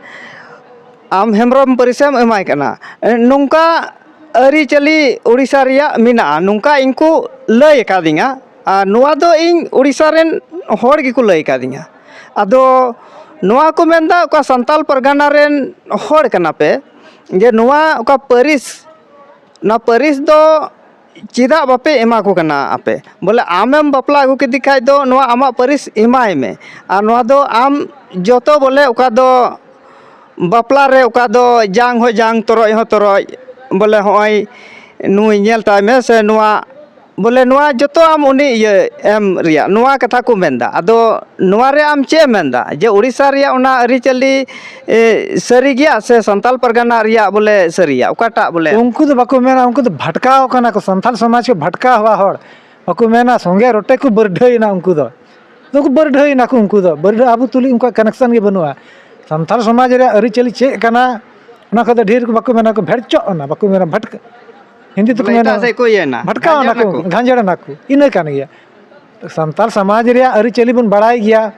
ᱟᱢ ᱦᱮᱢᱵᱨᱚᱢ ᱯᱟᱹᱨᱤᱥᱮᱢ ᱮᱢᱟᱭ ᱠᱟᱱᱟ᱾ ᱱᱚᱝᱠᱟ ᱟᱹᱨᱤᱪᱟᱹᱞᱤ ᱩᱲᱤᱥᱥᱟ ᱨᱮᱭᱟᱜ ᱢᱮᱱᱟᱜᱼᱟ, ᱱᱚᱝᱠᱟ ᱤᱧ ᱠᱚ ᱞᱟᱹᱭ ᱟᱠᱟᱫᱤᱧᱟ᱾ ᱟᱨ ᱱᱚᱣᱟ ᱫᱚ ᱤᱧ ᱩᱲᱤᱥᱥᱟ ᱨᱮᱱ ᱦᱚᱲ ᱜᱮᱠᱚ ᱞᱟᱹᱭ ᱟᱠᱟᱫᱤᱧᱟ᱾ ᱟᱫᱚ ᱱᱚᱣᱟ ᱠᱚ ᱢᱮᱱᱫᱟ, ᱚᱠᱟ ᱥᱟᱱᱛᱟᱞ ᱯᱟᱨᱜᱟᱱᱟ ᱨᱮᱱ ᱦᱚᱲ ᱠᱟᱱᱟ ᱯᱮ, ᱡᱮ ᱱᱚᱣᱟ ᱚᱠᱟ ᱯᱟᱹᱨᱤᱥ, ᱱᱚᱣᱟ ᱯᱟᱹᱨᱤᱥ ᱫᱚ ᱪᱮᱫᱟᱜ ᱵᱟᱯᱮ ᱮᱢᱟ ᱠᱚ ᱠᱟᱱᱟ ᱟᱯᱮ? ᱵᱚᱞᱮ ᱟᱢᱮᱢ ᱵᱟᱯᱞᱟ ᱟᱹᱜᱩ ᱠᱮᱫᱮ ᱠᱷᱟᱡ ᱫᱚ ᱱᱚᱣᱟ ᱟᱢᱟᱜ ᱯᱟᱹᱨᱤᱥ ᱮᱢᱟᱭ ᱢᱮ᱾ ᱟᱨ ᱱᱚᱣᱟ ᱫᱚ ᱟᱢ ᱡᱚᱛᱚ ᱵᱚᱞᱮ ᱚᱠᱟ ᱫᱚ ᱵᱟᱯᱞᱟ ᱨᱮ ᱚᱠᱟ ᱫᱚ ᱡᱟᱝ ᱦᱚᱸ ᱡᱟᱝ, ᱛᱚᱨᱚᱡ ᱦᱚᱸ ᱛᱚᱨᱚᱡ, ᱵᱚᱞᱮ ᱦᱚᱸᱜᱼᱚᱭ ᱱᱩᱭ ᱧᱮᱞ ᱛᱟᱭ ᱢᱮ, ᱥᱮ ᱱᱚᱣᱟ ᱵᱚᱞᱮ ᱱᱚᱣᱟ ᱡᱚᱛᱚ ᱟᱢ ᱩᱱᱤ ᱤᱭᱟᱹ ᱮᱢ ᱨᱮᱭᱟᱜ ᱱᱚᱣᱟ ᱠᱟᱛᱷᱟ ᱠᱚ ᱢᱮᱱᱫᱟ᱾ ᱟᱫᱚ ᱱᱚᱣᱟ ᱨᱮ ᱟᱢ ᱪᱮᱫ ᱮᱢ ᱢᱮᱱᱫᱟ ᱡᱮ ᱩᱲᱤᱥᱥᱟ ᱨᱮᱭᱟᱜ ᱚᱱᱟ ᱟᱹᱨᱤᱪᱟᱹᱞᱤ, ᱮ, ᱥᱟᱹᱨᱤ ᱜᱮᱭᱟ ᱥᱮ ᱥᱟᱱᱛᱟᱞ ᱯᱟᱨᱜᱟᱱᱟ ᱨᱮᱭᱟᱜ ᱵᱚᱞᱮ ᱥᱟᱹᱨᱤᱭᱟ? ᱚᱠᱟᱴᱟᱜ ᱵᱚᱞᱮ? ᱩᱱᱠᱩ ᱫᱚ ᱵᱟᱠᱚ ᱢᱮᱱᱟ, ᱩᱱᱠᱩ ᱫᱚ ᱵᱷᱟᱴᱠᱟᱣ ᱠᱟᱱᱟ ᱠᱚ, ᱥᱟᱱᱛᱟᱞ ᱥᱚᱢᱟᱡᱽ ᱠᱚ ᱵᱷᱟᱴᱠᱟᱣᱟ ᱦᱚᱲ᱾ ᱵᱟᱠᱚ ᱢᱮᱱᱟ ᱥᱚᱸᱜᱮ ᱨᱚᱴᱮ ᱠᱚ ᱵᱟᱹᱨᱰᱷᱟᱹᱭᱮᱱᱟ ᱩᱱᱠᱩ ᱫᱚ᱾ ᱩᱱᱠᱩ ᱵᱟᱹᱨᱰᱷᱟᱹᱭᱮᱱᱟ ᱠᱚ, ᱩᱱᱠᱩ ᱫᱚ ᱵᱟᱹᱨᱰᱷᱟᱹ, ᱟᱵᱚ ᱛᱩᱞᱩᱡ ᱩᱱᱠᱩᱣᱟᱜ ᱠᱟᱱᱮᱠᱥᱚᱱ ᱜᱮ ᱵᱟᱹᱱᱩᱜᱼᱟ᱾ ᱥᱟᱱᱛᱟᱲ ᱥᱚᱢᱟᱡᱽ ᱨᱮᱭᱟᱜ ᱟᱹᱨᱤᱪᱟᱹᱞᱤ ᱪᱮᱫ ᱠᱟᱱᱟ, ᱚᱱᱟ ᱠᱷᱚᱱ ᱫᱚ ᱰᱷᱮᱨ ᱠᱚ ᱵᱟᱠᱚ ᱢᱮᱱᱟ, ᱠᱚ ᱵᱷᱮᱲᱪᱚᱜ ᱮᱱᱟ, ᱵᱟᱠᱚ ᱢᱮᱱᱟ ᱵᱷᱟᱴᱠᱟ-, ᱦᱤᱱᱫᱤ ᱛᱮᱠᱚ ᱵᱚᱞᱮ ᱢᱮᱱᱟ ᱮᱴᱟᱜ ᱥᱮᱫ ᱠᱚ ᱤᱭᱟᱹᱭᱮᱱᱟ, ᱵᱷᱟᱴᱠᱟᱣ ᱮᱱᱟ ᱠᱚ, ᱜᱷᱟᱸᱡᱮᱲ ᱮᱱᱟ ᱠᱚ᱾ ᱜᱷᱟᱸᱡᱮᱲ ᱮᱱᱟ ᱠᱚ, ᱤᱱᱟᱹ ᱠᱟᱱ ᱜᱮᱭᱟ᱾ ᱥᱟᱱᱛᱟᱲ ᱥᱚᱢᱟᱡᱽ ᱨᱮᱭᱟᱜ ᱟᱹᱨᱤᱪᱟᱹᱞᱤ ᱵᱚᱱ ᱵᱟᱲᱟᱭ ᱜᱮᱭᱟ,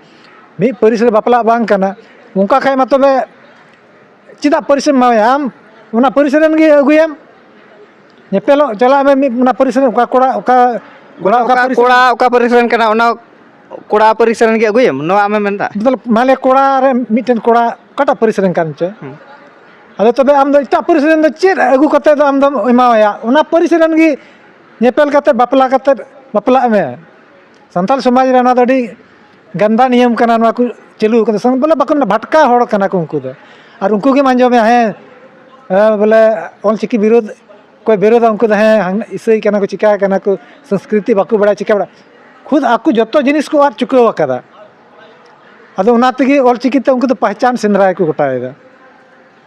ᱢᱤᱫ ᱯᱟᱹᱨᱤᱥ ᱨᱮ ᱵᱟᱯᱞᱟᱜ ᱵᱟᱝ ᱠᱟᱱᱟ᱾ ᱚᱱᱠᱟ ᱠᱷᱟᱡ ᱢᱟ ᱛᱚᱵᱮ ᱪᱮᱫᱟᱜ ᱯᱟᱹᱨᱤᱥᱮᱢ ᱮᱢᱟᱣᱟᱭᱟ? ᱟᱢ ᱚᱱᱟ ᱯᱟᱹᱨᱤᱥ ᱨᱮᱱ ᱜᱮ ᱟᱹᱜᱩᱭᱮᱢ, ᱧᱮᱯᱮᱞᱚᱜ ᱪᱟᱞᱟᱜ ᱢᱮ, ᱢᱤᱫ ᱚᱱᱟ ᱯᱟᱹᱨᱤᱥ ᱨᱮᱱ ᱚᱠᱟ ᱠᱚᱲᱟ, ᱚᱠᱟ ᱠᱚᱲᱟ, ᱚᱠᱟ ᱚᱠᱟ ᱯᱟᱹᱨᱤᱥ ᱨᱮᱱ? ᱠᱚᱲᱟ ᱚᱠᱟ ᱯᱟᱹᱨᱤᱥ ᱨᱮᱱ ᱠᱟᱱᱟ, ᱚᱱᱟ ᱠᱚᱲᱟ ᱯᱟᱹᱨᱤᱥ ᱨᱮᱱ ᱜᱮ ᱟᱹᱜᱩᱭᱮᱢ, ᱱᱚᱣᱟ ᱟᱢᱮᱢ ᱢᱮᱱᱫᱟ? ᱢᱚᱛᱞᱚᱵ, ᱢᱟᱱᱮ ᱠᱚᱲᱟ ᱨᱮ ᱢᱤᱫᱴᱮᱱ ᱠᱚᱲᱟ ᱚᱠᱟᱴᱟᱜ ᱯᱟᱹᱨᱤᱥ ᱨᱮᱱ ᱠᱟᱱ ᱪᱚᱭ, ᱦᱩᱸ᱾ ᱟᱫᱚ ᱛᱚᱵᱮ ᱟᱢ ᱫᱚ ᱮᱴᱟᱜ ᱯᱟᱹᱨᱤᱥ ᱨᱮᱱ ᱫᱚ ᱪᱮᱫ ᱟᱹᱜᱩ ᱠᱟᱛᱮ ᱫᱚ ᱟᱢ ᱫᱚᱢ ᱮᱢᱟᱣᱟᱭᱟ? ᱚᱱᱟ ᱯᱟᱹᱨᱤᱥ ᱨᱮᱱ ᱜᱮ ᱧᱮᱯᱮᱞ ᱠᱟᱛᱮ, ᱵᱟᱯᱞᱟ ᱠᱟᱛᱮ, ᱵᱟᱯᱞᱟᱜ ᱢᱮ᱾ ᱥᱟᱱᱛᱟᱲ ᱥᱚᱢᱟᱡᱽ ᱨᱮ ᱚᱱᱟ ᱫᱚ ᱟᱹᱰᱤ ᱜᱟᱱᱫᱟ ᱱᱤᱭᱚᱢ ᱠᱟᱱᱟ, ᱱᱚᱣᱟ ᱠᱚ ᱪᱟᱹᱞᱩ ᱠᱟᱫᱟ᱾ ᱥᱟᱱ-, ᱵᱚᱞᱮ ᱵᱟᱠᱚ ᱢᱮᱱᱟ, ᱵᱷᱟᱴᱠᱟ ᱦᱚᱲ ᱠᱟᱱᱟ ᱠᱚ ᱩᱱᱠᱩ ᱫᱚ᱾ ᱟᱨ ᱩᱱᱠᱩ ᱜᱮᱢ ᱟᱸᱡᱚᱢᱮᱭᱟ, ᱦᱮᱸ, ᱦᱮᱸ, ᱵᱚᱞᱮ ᱚᱞ ᱪᱤᱠᱤ ᱵᱤᱨᱳᱫᱷ ᱚᱠᱚᱭ ᱵᱤᱨᱳᱫᱷᱟ, ᱩᱱᱠᱩ ᱫᱚ ᱦᱮᱸ, ᱦᱟᱝ-, ᱤᱥᱟᱹᱭ ᱠᱟᱱᱟ ᱠᱚ, ᱪᱤᱠᱟ ᱠᱟᱱᱟ ᱠᱚ, ᱥᱚᱝᱥᱠᱨᱤᱛᱤ ᱵᱟᱠᱚ ᱵᱟᱲᱟᱭᱟ, ᱪᱤᱠᱟ ᱵᱟᱲᱟᱭᱟ᱾ ᱠᱷᱩᱫ ᱟᱠᱚ ᱡᱚᱛᱚ ᱡᱤᱱᱤᱥ ᱠᱚ ᱟᱫ ᱪᱩᱠᱟᱹᱣ ᱟᱠᱟᱫᱟ᱾ ᱟᱫᱚ ᱚᱱᱟ ᱛᱮᱜᱮ ᱚᱞᱪᱤᱠᱤ ᱛᱮ ᱩᱱᱠᱩ ᱫᱚ ᱯᱟᱦᱪᱟᱱ ᱥᱮᱸᱫᱽᱨᱟ ᱜᱮᱠᱚ ᱜᱚᱴᱟᱭᱮᱫᱟ,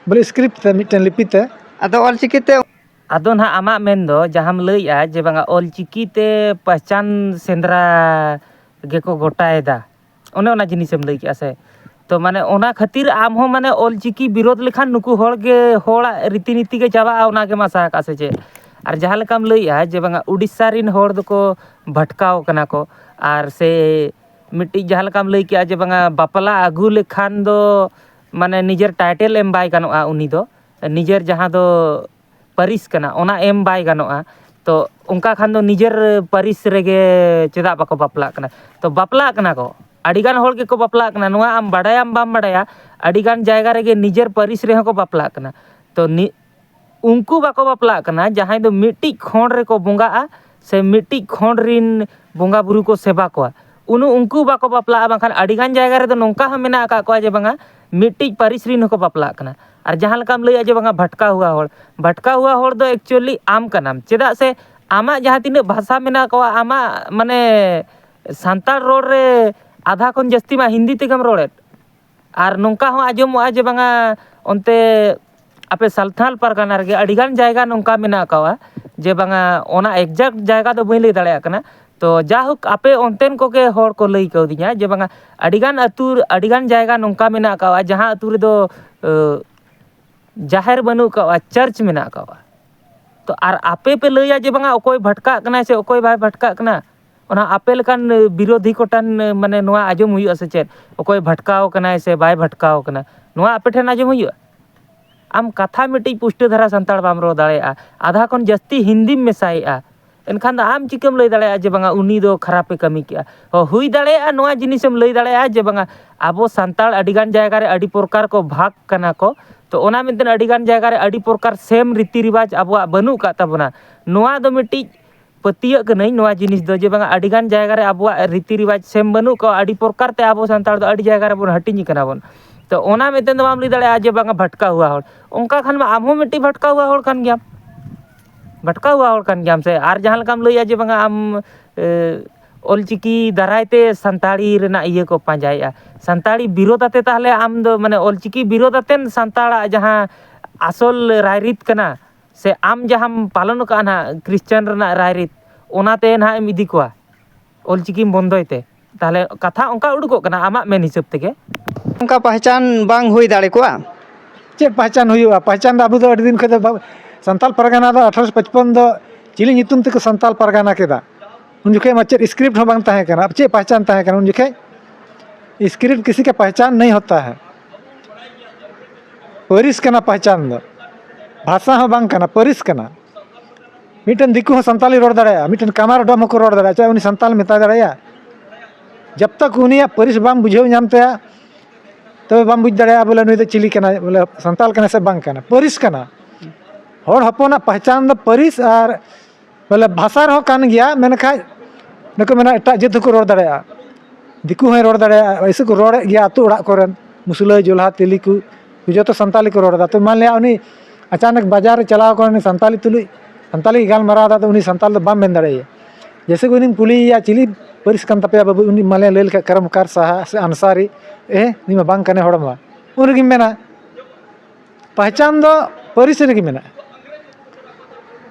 ᱵᱚᱞᱮ ᱥᱠᱨᱤᱯᱴ ᱛᱮ, ᱢᱤᱫᱴᱮᱱ ᱞᱤᱯᱤ ᱛᱮ᱾ ᱟᱫᱚ ᱚᱞᱪᱤᱠᱤ ᱛᱮ ᱟᱫᱚ ᱱᱟᱦᱟᱜ ᱟᱢᱟᱜ ᱢᱮᱱ ᱫᱚ ᱡᱟᱦᱟᱸᱢ ᱞᱟᱹᱭᱮᱜᱼᱟ ᱡᱮ ᱵᱟᱝᱟ ᱚᱞᱪᱤᱠᱤ ᱛᱮ ᱯᱟᱦᱪᱟᱱ ᱥᱮᱸᱫᱽᱨᱟ ᱜᱮᱠᱚ ᱜᱚᱴᱟᱭᱮᱫᱟ, ᱚᱱᱮ ᱚᱱᱟ ᱡᱤᱱᱤᱥᱮᱢ ᱞᱟᱹᱭ ᱠᱮᱜᱼᱟ ᱥᱮ? ᱛᱚ ᱢᱟᱱᱮ ᱚᱱᱟ ᱠᱷᱟᱹᱛᱤᱨ ᱟᱢ ᱦᱚᱸ ᱢᱟᱱᱮ ᱚᱞᱪᱤᱠᱤ ᱵᱤᱨᱳᱫᱷ ᱞᱮᱠᱷᱟᱱ ᱱᱩᱠᱩ ᱦᱚᱲ ᱜᱮ, ᱦᱚᱲᱟᱜ ᱨᱤᱛᱤ ᱱᱤᱛᱤ ᱜᱮ ᱪᱟᱵᱟᱜᱼᱟ, ᱚᱱᱟ ᱜᱮᱢ ᱟᱥᱟ ᱟᱠᱟᱫᱼᱟ ᱥᱮ ᱪᱮᱫ? ᱟᱨ ᱡᱟᱦᱟᱸ ᱞᱮᱠᱟᱢ ᱞᱟᱹᱭᱮᱜᱼᱟ ᱡᱮ ᱵᱟᱝᱟ ᱩᱰᱤᱥᱥᱟ ᱨᱤᱱ ᱦᱚᱲ ᱫᱚᱠᱚ ᱵᱷᱟᱴᱠᱟᱣ ᱠᱟᱱᱟ ᱠᱚ, ᱟᱨ ᱥᱮ ᱢᱤᱫᱴᱤᱡ ᱡᱟᱦᱟᱸ ᱞᱮᱠᱟᱢ ᱞᱟᱹᱭ ᱠᱮᱜᱼᱟ ᱡᱮ ᱵᱟᱝᱟ ᱵᱟᱯᱞᱟ ᱟᱹᱜᱩ ᱞᱮᱠᱷᱟᱱ ᱫᱚ ᱢᱟᱱᱮ ᱱᱤᱡᱮᱨ ᱴᱟᱭᱴᱮᱞ ᱮᱢ ᱵᱟᱭ ᱜᱟᱱᱚᱜᱼᱟ, ᱩᱱᱤ ᱫᱚ ᱱᱤᱡᱮᱨ ᱡᱟᱦᱟᱸ ᱫᱚ ᱯᱟᱹᱨᱤᱥ ᱠᱟᱱᱟ ᱚᱱᱟ ᱮᱢ ᱵᱟᱭ ᱜᱟᱱᱚᱜᱼᱟ᱾ ᱛᱚ ᱚᱱᱠᱟ ᱠᱷᱟᱱ ᱫᱚ ᱱᱤᱡᱮᱨ ᱯᱟᱹᱨᱤᱥ ᱨᱮᱜᱮ ᱪᱮᱫᱟᱜ ᱵᱟᱠᱚ ᱵᱟᱯᱞᱟᱜ ᱠᱟᱱᱟ? ᱛᱚ ᱵᱟᱯᱞᱟᱜ ᱠᱟᱱᱟ ᱠᱚ, ᱟᱹᱰᱤᱜᱟᱱ ᱦᱚᱲ ᱜᱮᱠᱚ ᱵᱟᱯᱞᱟᱜ ᱠᱟᱱᱟ᱾ ᱱᱚᱣᱟ ᱟᱢ ᱵᱟᱰᱟᱭᱟᱢ ᱵᱟᱢ ᱵᱟᱰᱟᱭᱟ, ᱟᱹᱰᱤᱜᱟᱱ ᱡᱟᱭᱜᱟ ᱨᱮᱜᱮ ᱱᱤᱡᱮᱨ ᱯᱟᱹᱨᱤᱥ ᱨᱮᱦᱚᱸ ᱠᱚ ᱵᱟᱯᱞᱟᱜ ᱠᱟᱱᱟ᱾ ᱛᱚ ᱱᱤ-, ᱩᱱᱠᱩ ᱵᱟᱠᱚ ᱵᱟᱯᱞᱟᱜ ᱠᱟᱱᱟ ᱡᱟᱦᱟᱸᱭ ᱫᱚ ᱢᱤᱫᱴᱤᱡ ᱠᱷᱚᱸᱰ ᱨᱮᱠᱚ ᱵᱚᱸᱜᱟᱜᱼᱟ ᱥᱮ ᱢᱤᱫᱴᱤᱡ ᱠᱷᱚᱸᱰ ᱨᱤᱱ ᱵᱚᱸᱜᱟ ᱵᱩᱨᱩ ᱠᱚ ᱥᱮᱵᱟ ᱠᱚᱣᱟ, ᱩᱱᱩ ᱩᱱᱠᱩ ᱵᱟᱠᱚ ᱵᱟᱯᱞᱟᱜᱼᱟ᱾ ᱵᱟᱝᱠᱷᱟᱱ ᱟᱹᱰᱤᱜᱟᱱ ᱡᱟᱭᱜᱟ ᱨᱮᱫᱚ ᱱᱚᱝᱠᱟ ᱦᱚᱸ ᱢᱮᱱᱟᱜ ᱟᱠᱟᱫ ᱠᱚᱣᱟ ᱡᱮ ᱵᱟᱝᱟ ᱢᱤᱫᱴᱤᱡ ᱯᱟᱹᱨᱤᱥ ᱨᱤᱱ ᱦᱚᱸᱠᱚ ᱵᱟᱯᱞᱟᱜ ᱠᱟᱱᱟ᱾ ᱟᱨ ᱡᱟᱦᱟᱸ ᱞᱮᱠᱟᱢ ᱞᱟᱹᱭᱮᱜᱼᱟ ᱡᱮ ᱵᱟᱝᱟ ᱵᱷᱟᱴᱠᱟ ᱦᱩᱣᱟ ᱦᱚᱲ, ᱵᱷᱟᱴᱠᱟ ᱦᱩᱣᱟ ᱦᱚᱲ ᱫᱚ actually ᱟᱢ ᱠᱟᱱᱟᱢ, ᱪᱮᱫᱟᱜ ᱥᱮ ᱟᱢᱟᱜ ᱡᱟᱦᱟᱸ ᱛᱤᱱᱟᱹᱜ ᱵᱷᱟᱥᱟ ᱢᱮᱱᱟᱜ ᱠᱚᱣᱟ, ᱟᱢᱟᱜ ᱢᱟᱱᱮ ᱥᱟᱱᱛᱟᱲ ᱨᱚᱲ ᱨᱮ ᱟᱫᱷᱟ ᱠᱷᱚᱱ ᱡᱟᱹᱥᱛᱤ ᱢᱟ ᱦᱤᱱᱫᱤ ᱛᱮᱜᱮᱢ ᱨᱚᱲᱮᱫ᱾ ᱟᱨ ᱱᱚᱝᱠᱟ ᱦᱚᱸ ᱟᱸᱡᱚᱢᱚᱜᱼᱟ ᱡᱮ ᱵᱟᱝᱟ ᱚᱱᱛᱮ ᱟᱯᱮ ᱥᱟᱱᱛᱟᱲ ᱯᱟᱨᱜᱟᱱᱟ ᱨᱮᱜᱮ ᱟᱹᱰᱤᱜᱟᱱ ᱡᱟᱭᱜᱟ ᱱᱚᱝᱠᱟ ᱢᱮᱱᱟᱜ ᱟᱠᱟᱣᱟ ᱡᱮ ᱵᱟᱝᱟ ᱚᱱᱟ exact ᱡᱟᱭᱜᱟ ᱫᱚ ᱵᱟᱹᱧ ᱞᱟᱹᱭ ᱫᱟᱲᱮᱭᱟᱜ ᱠᱟᱱᱟ᱾ ᱛᱚ ᱡᱟᱭᱦᱳᱠ ᱟᱯᱮ ᱚᱱᱛᱮᱱ ᱠᱚᱜᱮ ᱦᱚᱲ ᱠᱚ ᱞᱟᱹᱭ ᱠᱟᱣᱫᱤᱧᱟ ᱡᱮ ᱵᱟᱝᱟ ᱟᱹᱰᱤᱜᱟᱱ ᱟᱹᱛᱩ, ᱟᱹᱰᱤᱜᱟᱱ ᱡᱟᱭᱜᱟ ᱱᱚᱝᱠᱟ ᱢᱮᱱᱟᱜ ᱟᱠᱟᱣᱟ ᱡᱟᱦᱟᱸ ᱟᱹᱛᱩ ᱨᱮᱫᱚ ᱟᱹ, ᱡᱟᱦᱮᱨ ᱵᱟᱹᱱᱩᱜ ᱟᱠᱟᱣᱟ, ᱪᱟᱨᱪ ᱢᱮᱱᱟᱜ ᱟᱠᱟᱣᱟ᱾ ᱛᱚ ᱟᱨ ᱟᱯᱮ ᱯᱮ ᱞᱟᱹᱭᱟ ᱡᱮ ᱵᱟᱝᱟ ᱚᱠᱚᱭ ᱵᱷᱟᱴᱠᱟᱜ ᱠᱟᱱᱟᱭ ᱥᱮ ᱚᱠᱚᱭ ᱵᱟᱭ ᱵᱷᱟᱴᱠᱟᱜ ᱠᱟᱱᱟ, ᱚᱱᱟ ᱟᱯᱮ ᱞᱮᱠᱟᱱ ᱵᱤᱨᱳᱫᱷᱤ ᱠᱚᱴᱷᱮᱱ ᱢᱟᱱᱮ ᱱᱚᱣᱟ ᱟᱸᱡᱚᱢ ᱦᱩᱭᱩᱜᱼᱟ ᱥᱮ ᱪᱮᱫ? ᱚᱠᱚᱭ ᱵᱷᱟᱴᱠᱟᱣ ᱠᱟᱱᱟᱭ ᱥᱮ ᱵᱟᱭ ᱵᱷᱟᱴᱠᱟᱣ ᱠᱟᱱᱟ, ᱱᱚᱣᱟ ᱟᱯᱮ ᱴᱷᱮᱱ ᱟᱸᱡᱚᱢ ᱦᱩᱭᱩᱜᱼᱟ? ᱟᱢ ᱠᱟᱛᱷᱟ ᱢᱤᱫᱴᱤᱡ ᱯᱩᱥᱴᱟᱹ ᱫᱷᱟᱨᱟ ᱥᱟᱱᱛᱟᱲ ᱵᱟᱢ ᱨᱚᱲ ᱫᱟᱲᱮᱭᱟᱜᱼᱟ, ᱟᱫᱷᱟ ᱠᱷᱚᱱ ᱡᱟᱹᱥᱛᱤ ᱦᱤᱱᱫᱤᱢ ᱢᱮᱥᱟᱭᱮᱫᱼᱟ, ᱮᱱᱠᱷᱟᱱ ᱫᱚ ᱟᱢ ᱪᱤᱠᱟᱹᱢ ᱞᱟᱹᱭ ᱫᱟᱲᱮᱭᱟᱜᱼᱟ ᱡᱮ ᱵᱟᱝᱟ ᱩᱱᱤ ᱫᱚ ᱠᱷᱟᱨᱟᱯᱮ ᱠᱟᱹᱢᱤ ᱠᱮᱜᱼᱟ? ᱦᱚᱸ, ᱦᱩᱭ ᱫᱟᱲᱮᱭᱟᱜᱼᱟ, ᱱᱚᱣᱟ ᱡᱤᱱᱤᱥᱮᱢ ᱞᱟᱹᱭ ᱫᱟᱲᱮᱭᱟᱜᱼᱟ ᱡᱮ ᱵᱟᱝᱟ ᱟᱵᱚ ᱥᱟᱱᱛᱟᱲ ᱟᱹᱰᱤᱜᱟᱱ ᱡᱟᱭᱜᱟ ᱨᱮ ᱟᱹᱰᱤ ᱯᱨᱚᱠᱟᱨ ᱠᱚ ᱵᱷᱟᱜᱽ ᱠᱟᱱᱟ ᱠᱚ, ᱛᱚ ᱚᱱᱟ ᱢᱮᱱᱛᱮ ᱟᱹᱰᱤᱜᱟᱱ ᱡᱟᱭᱜᱟ ᱨᱮ ᱟᱹᱰᱤ ᱯᱨᱚᱠᱟᱨ ᱥᱮᱢ ᱨᱤᱛᱤ ᱨᱤᱣᱟᱡᱽ ᱟᱵᱚᱣᱟᱜ ᱵᱟᱹᱱᱩᱜ ᱟᱠᱟᱫ ᱛᱟᱵᱚᱱᱟ᱾ ᱱᱚᱣᱟ ᱫᱚ ᱢᱤᱫᱴᱤᱡ ᱯᱟᱹᱛᱭᱟᱹᱜ ᱠᱟᱹᱱᱟᱹᱧ ᱱᱚᱣᱟ ᱡᱤᱱᱤᱥ ᱫᱚ, ᱡᱮ ᱵᱟᱝᱟ ᱟᱹᱰᱤᱜᱟᱱ ᱡᱟᱭᱜᱟ ᱨᱮ ᱟᱵᱚᱣᱟᱜ ᱨᱤᱛᱤ ᱨᱤᱣᱟᱡᱽ ᱥᱮᱢ ᱵᱟᱹᱱᱩᱜ ᱠᱚᱣᱟ, ᱟᱹᱰᱤ ᱯᱨᱚᱠᱟᱨ ᱛᱮ ᱟᱵᱚ ᱥᱟᱱᱛᱟᱲ ᱫᱚ ᱟᱹᱰᱤ ᱡᱟᱭᱜᱟ ᱨᱮᱵᱚᱱ ᱦᱟᱹᱴᱤᱧ ᱟᱠᱟᱱᱟ ᱵᱚᱱ᱾ ᱛᱚ ᱚᱱᱟ ᱢᱤᱫᱴᱮᱱ ᱫᱚ ᱵᱟᱢ ᱞᱟᱹᱭ ᱫᱟᱲᱮᱭᱟᱜᱼᱟ ᱡᱮ ᱵᱟᱝᱟ ᱵᱷᱟᱴᱠᱟ ᱦᱩᱣᱟ ᱦᱚᱲ, ᱚᱱᱠᱟ ᱠᱷᱟᱱ ᱢᱟ ᱟᱢ ᱦᱚᱸ ᱢᱤᱫᱴᱤᱡ ᱵᱷᱟᱴᱠᱟ ᱦᱩᱣᱟ ᱦᱚᱲ ᱠᱟᱱ ᱜᱮᱭᱟᱢ, ᱵᱷᱟᱴᱠᱟ ᱦᱩᱣᱟ ᱦᱚᱲ ᱠᱟᱱ ᱜᱮᱭᱟᱢ ᱥᱮ᱾ ᱟᱨ ᱡᱟᱦᱟᱸ ᱞᱮᱠᱟᱢ ᱞᱟᱹᱭᱟ ᱡᱮ ᱵᱟᱝᱟ ᱟᱢ ᱮ, ᱚᱞᱪᱤᱠᱤ ᱫᱟᱨᱟᱭ ᱛᱮ ᱥᱟᱱᱛᱟᱲᱤ ᱨᱮᱱᱟᱜ ᱤᱭᱟᱹ ᱠᱚ ᱯᱟᱸᱡᱟᱭᱮᱫᱼᱟ᱾ ᱥᱟᱱᱛᱟᱲᱤ ᱵᱤᱨᱳᱫ ᱟᱛᱮ ᱛᱟᱦᱚᱞᱮ ᱟᱢ ᱫᱚ, ᱢᱟᱱᱮ, ᱚᱞᱪᱤᱠᱤ ᱵᱤᱨᱳᱫ ᱟᱛᱮᱱ ᱥᱟᱱᱛᱟᱲᱟᱜ ᱡᱟᱦᱟᱸ ᱟᱥᱚᱞ ᱨᱟᱭᱨᱤᱛ ᱠᱟᱱᱟ, ᱥᱮ ᱟᱢ ᱡᱟᱦᱟᱸᱢ ᱯᱟᱞᱚᱱ ᱟᱠᱟᱫᱼᱟ ᱱᱟᱦᱟᱜ ᱠᱷᱨᱤᱥᱪᱟᱱ ᱨᱮᱱᱟᱜ ᱨᱟᱭᱨᱤᱛ, ᱚᱱᱟᱛᱮ ᱱᱟᱦᱟᱜ ᱮᱢ ᱤᱫᱤ ᱠᱚᱣᱟ ᱚᱞᱪᱤᱠᱤᱢ ᱵᱚᱱᱫᱚᱭ ᱛᱮ? ᱛᱟᱦᱚᱞᱮ ᱠᱟᱛᱷᱟ ᱚᱱᱠᱟ ᱩᱰᱩᱠᱚᱜ ᱠᱟᱱᱟ ᱟᱢᱟᱜ ᱢᱮᱱ ᱦᱤᱥᱟᱹᱵ ᱛᱮᱜᱮ᱾ ᱚᱱᱠᱟ ᱯᱟᱦᱪᱟᱱ ᱵᱟᱝ ᱦᱩᱭ ᱫᱟᱲᱮ ᱠᱚᱜᱼᱟ? ᱪᱮᱫ ᱯᱟᱦᱪᱟᱱ ᱦᱩᱭᱩᱜᱼᱟ? ᱯᱟᱦᱪᱟᱱ ᱫᱚ ᱟᱵᱚ ᱫᱚ ᱟᱹᱰᱤ ᱫᱤᱱ ᱠᱷᱚᱱ ᱫᱚ ᱵᱟ-, ᱥᱟᱱᱛᱟᱞ ᱯᱟᱨᱜᱟᱱᱟ ᱫᱚ ᱟᱴᱷᱨᱚᱥᱚ ᱯᱟᱸᱪᱯᱚᱱ ᱫᱚ ᱪᱤᱞᱤ ᱧᱩᱛᱩᱢ ᱛᱮᱠᱚ ᱥᱟᱱᱛᱟᱞ ᱯᱟᱨᱜᱟᱱᱟ ᱠᱮᱫᱟ? ᱩᱱ ᱡᱚᱠᱷᱮᱡ ᱢᱟ ᱪᱮᱫ script ᱦᱚᱸ ᱵᱟᱝ ᱛᱟᱦᱮᱸ ᱠᱟᱱᱟ, ᱪᱮᱫ ᱯᱟᱦᱪᱟᱱ ᱛᱟᱦᱮᱸ ᱠᱟᱱᱟ ᱩᱱ ᱡᱚᱠᱷᱮᱡ? Script ᱠᱤᱥᱤ ᱠᱟ ᱯᱟᱦᱪᱟᱱ ᱱᱟᱦᱤ ᱦᱳᱛᱟ ᱦᱟᱭ᱾ ᱯᱟᱹᱨᱤᱥ ᱠᱟᱱᱟ ᱯᱟᱦᱪᱟᱱ ᱫᱚ, ᱵᱷᱟᱥᱟ ᱦᱚᱸ ᱵᱟᱝ ᱠᱟᱱᱟ, ᱯᱟᱹᱨᱤᱥ ᱠᱟᱱᱟ᱾ ᱢᱤᱫᱴᱮᱱ ᱫᱤᱠᱩ ᱦᱚᱸ ᱥᱟᱱᱛᱟᱞᱤ ᱨᱚᱲ ᱫᱟᱲᱮᱭᱟᱜᱼᱟ, ᱢᱤᱫᱴᱮᱱ ᱠᱟᱢᱟᱨ ᱰᱚᱢ ᱦᱚᱸᱠᱚ ᱨᱚᱲ ᱫᱟᱲᱮᱭᱟᱜᱼᱟ, ᱪᱮᱫ ᱩᱱᱤ ᱥᱟᱱᱛᱟᱞ ᱢᱮᱛᱟ ᱫᱟᱲᱮᱭᱟᱜᱼᱟ? ᱡᱟᱵ ᱛᱟᱠ ᱩᱱᱤᱭᱟᱜ ᱯᱟᱹᱨᱤᱥ ᱵᱟᱢ ᱵᱩᱡᱷᱟᱹᱣ ᱧᱟᱢ ᱛᱟᱭᱟ, ᱛᱚᱵᱮ ᱵᱟᱢ ᱵᱩᱡᱽ ᱫᱟᱲᱮᱭᱟᱜᱼᱟ ᱵᱚᱞᱮ ᱱᱩᱭ ᱫᱚ ᱪᱤᱞᱤ ᱠᱟᱱᱟᱭ, ᱵᱚᱞᱮ ᱥᱟᱱᱛᱟᱞ ᱠᱟᱱᱟᱭ ᱥᱮ ᱵᱟᱝ ᱠᱟᱱᱟ, ᱯᱟᱹᱨᱤᱥ ᱠᱟᱱᱟ᱾ ᱦᱚᱲ ᱦᱚᱯᱚᱱᱟᱜ ᱯᱟᱦᱪᱟᱱ ᱫᱚ ᱯᱟᱹᱨᱤᱥ ᱟᱨ ᱵᱚᱞᱮ ᱵᱷᱟᱥᱟ ᱨᱮᱦᱚᱸ ᱠᱟᱱ ᱜᱮᱭᱟ, ᱢᱮᱱᱠᱷᱟᱡ ᱱᱩᱠᱩ ᱢᱮᱱᱟ ᱮᱴᱟᱜ ᱡᱟᱹᱛ ᱦᱚᱸᱠᱚ ᱨᱚᱲ ᱫᱟᱲᱮᱭᱟᱜᱼᱟ, ᱫᱤᱠᱩ ᱦᱚᱸᱭ ᱨᱚᱲ ᱫᱟᱲᱮᱭᱟᱜᱼᱟ, ᱮᱭᱥᱮ ᱠᱚ ᱨᱚᱲᱮᱫ ᱜᱮᱭᱟ ᱟᱹᱛᱩ ᱚᱲᱟᱜ ᱠᱚᱨᱮᱱ, ᱢᱩᱥᱞᱟᱹ, ᱡᱚᱞᱦᱟ, ᱛᱮᱞᱤ ᱠᱚ, ᱡᱚᱛᱚ ᱥᱟᱱᱛᱟᱞᱤ ᱠᱚ ᱨᱚᱲ ᱮᱫᱟ᱾ ᱛᱚ ᱢᱟᱱ ᱞᱤᱭᱟ ᱩᱱᱤ ᱟᱪᱟᱱᱚᱠ ᱵᱟᱡᱟᱨ ᱨᱮ ᱪᱟᱞᱟᱣ ᱠᱟᱱᱟ, ᱩᱱᱤ ᱥᱟᱱᱛᱟᱞᱤ ᱛᱩᱞᱩᱡ ᱥᱟᱱᱛᱟᱞᱤ ᱜᱟᱞᱢᱟᱨᱟᱣ ᱮᱫᱟ, ᱛᱚ ᱩᱱᱤ ᱥᱟᱱᱛᱟᱞ ᱫᱚ ᱵᱟᱢ ᱢᱮᱱ ᱫᱟᱲᱮᱭᱟᱭᱟ᱾ ᱡᱮᱭᱥᱮ ᱠᱤ ᱩᱱᱤᱢ ᱠᱩᱞᱤᱭᱮᱭᱟ, "ᱪᱤᱞᱤ ᱯᱟᱹᱨᱤᱥ ᱠᱟᱱ ᱛᱟᱯᱮᱭᱟ ᱵᱟᱹᱵᱩ?" ᱩᱱᱤ ᱢᱟᱱᱮ ᱞᱟᱹᱭ ᱞᱮᱠᱷᱟᱡ ᱠᱟᱨᱟᱢᱠᱟᱨ ᱥᱟᱦᱟ ᱥᱮ ᱟᱱᱥᱟᱨᱤ, ᱮ ᱱᱩᱭ ᱢᱟ ᱵᱟᱝ ᱠᱟᱱᱮ ᱦᱚᱲ ᱢᱟ, ᱩᱱ ᱨᱮᱜᱮᱢ ᱢᱮᱱᱟ ᱯᱟᱦᱪᱟᱱ ᱫᱚ ᱯᱟᱹᱨᱤᱥ ᱨᱮᱜᱮ ᱢᱮᱱᱟᱜᱼᱟ᱾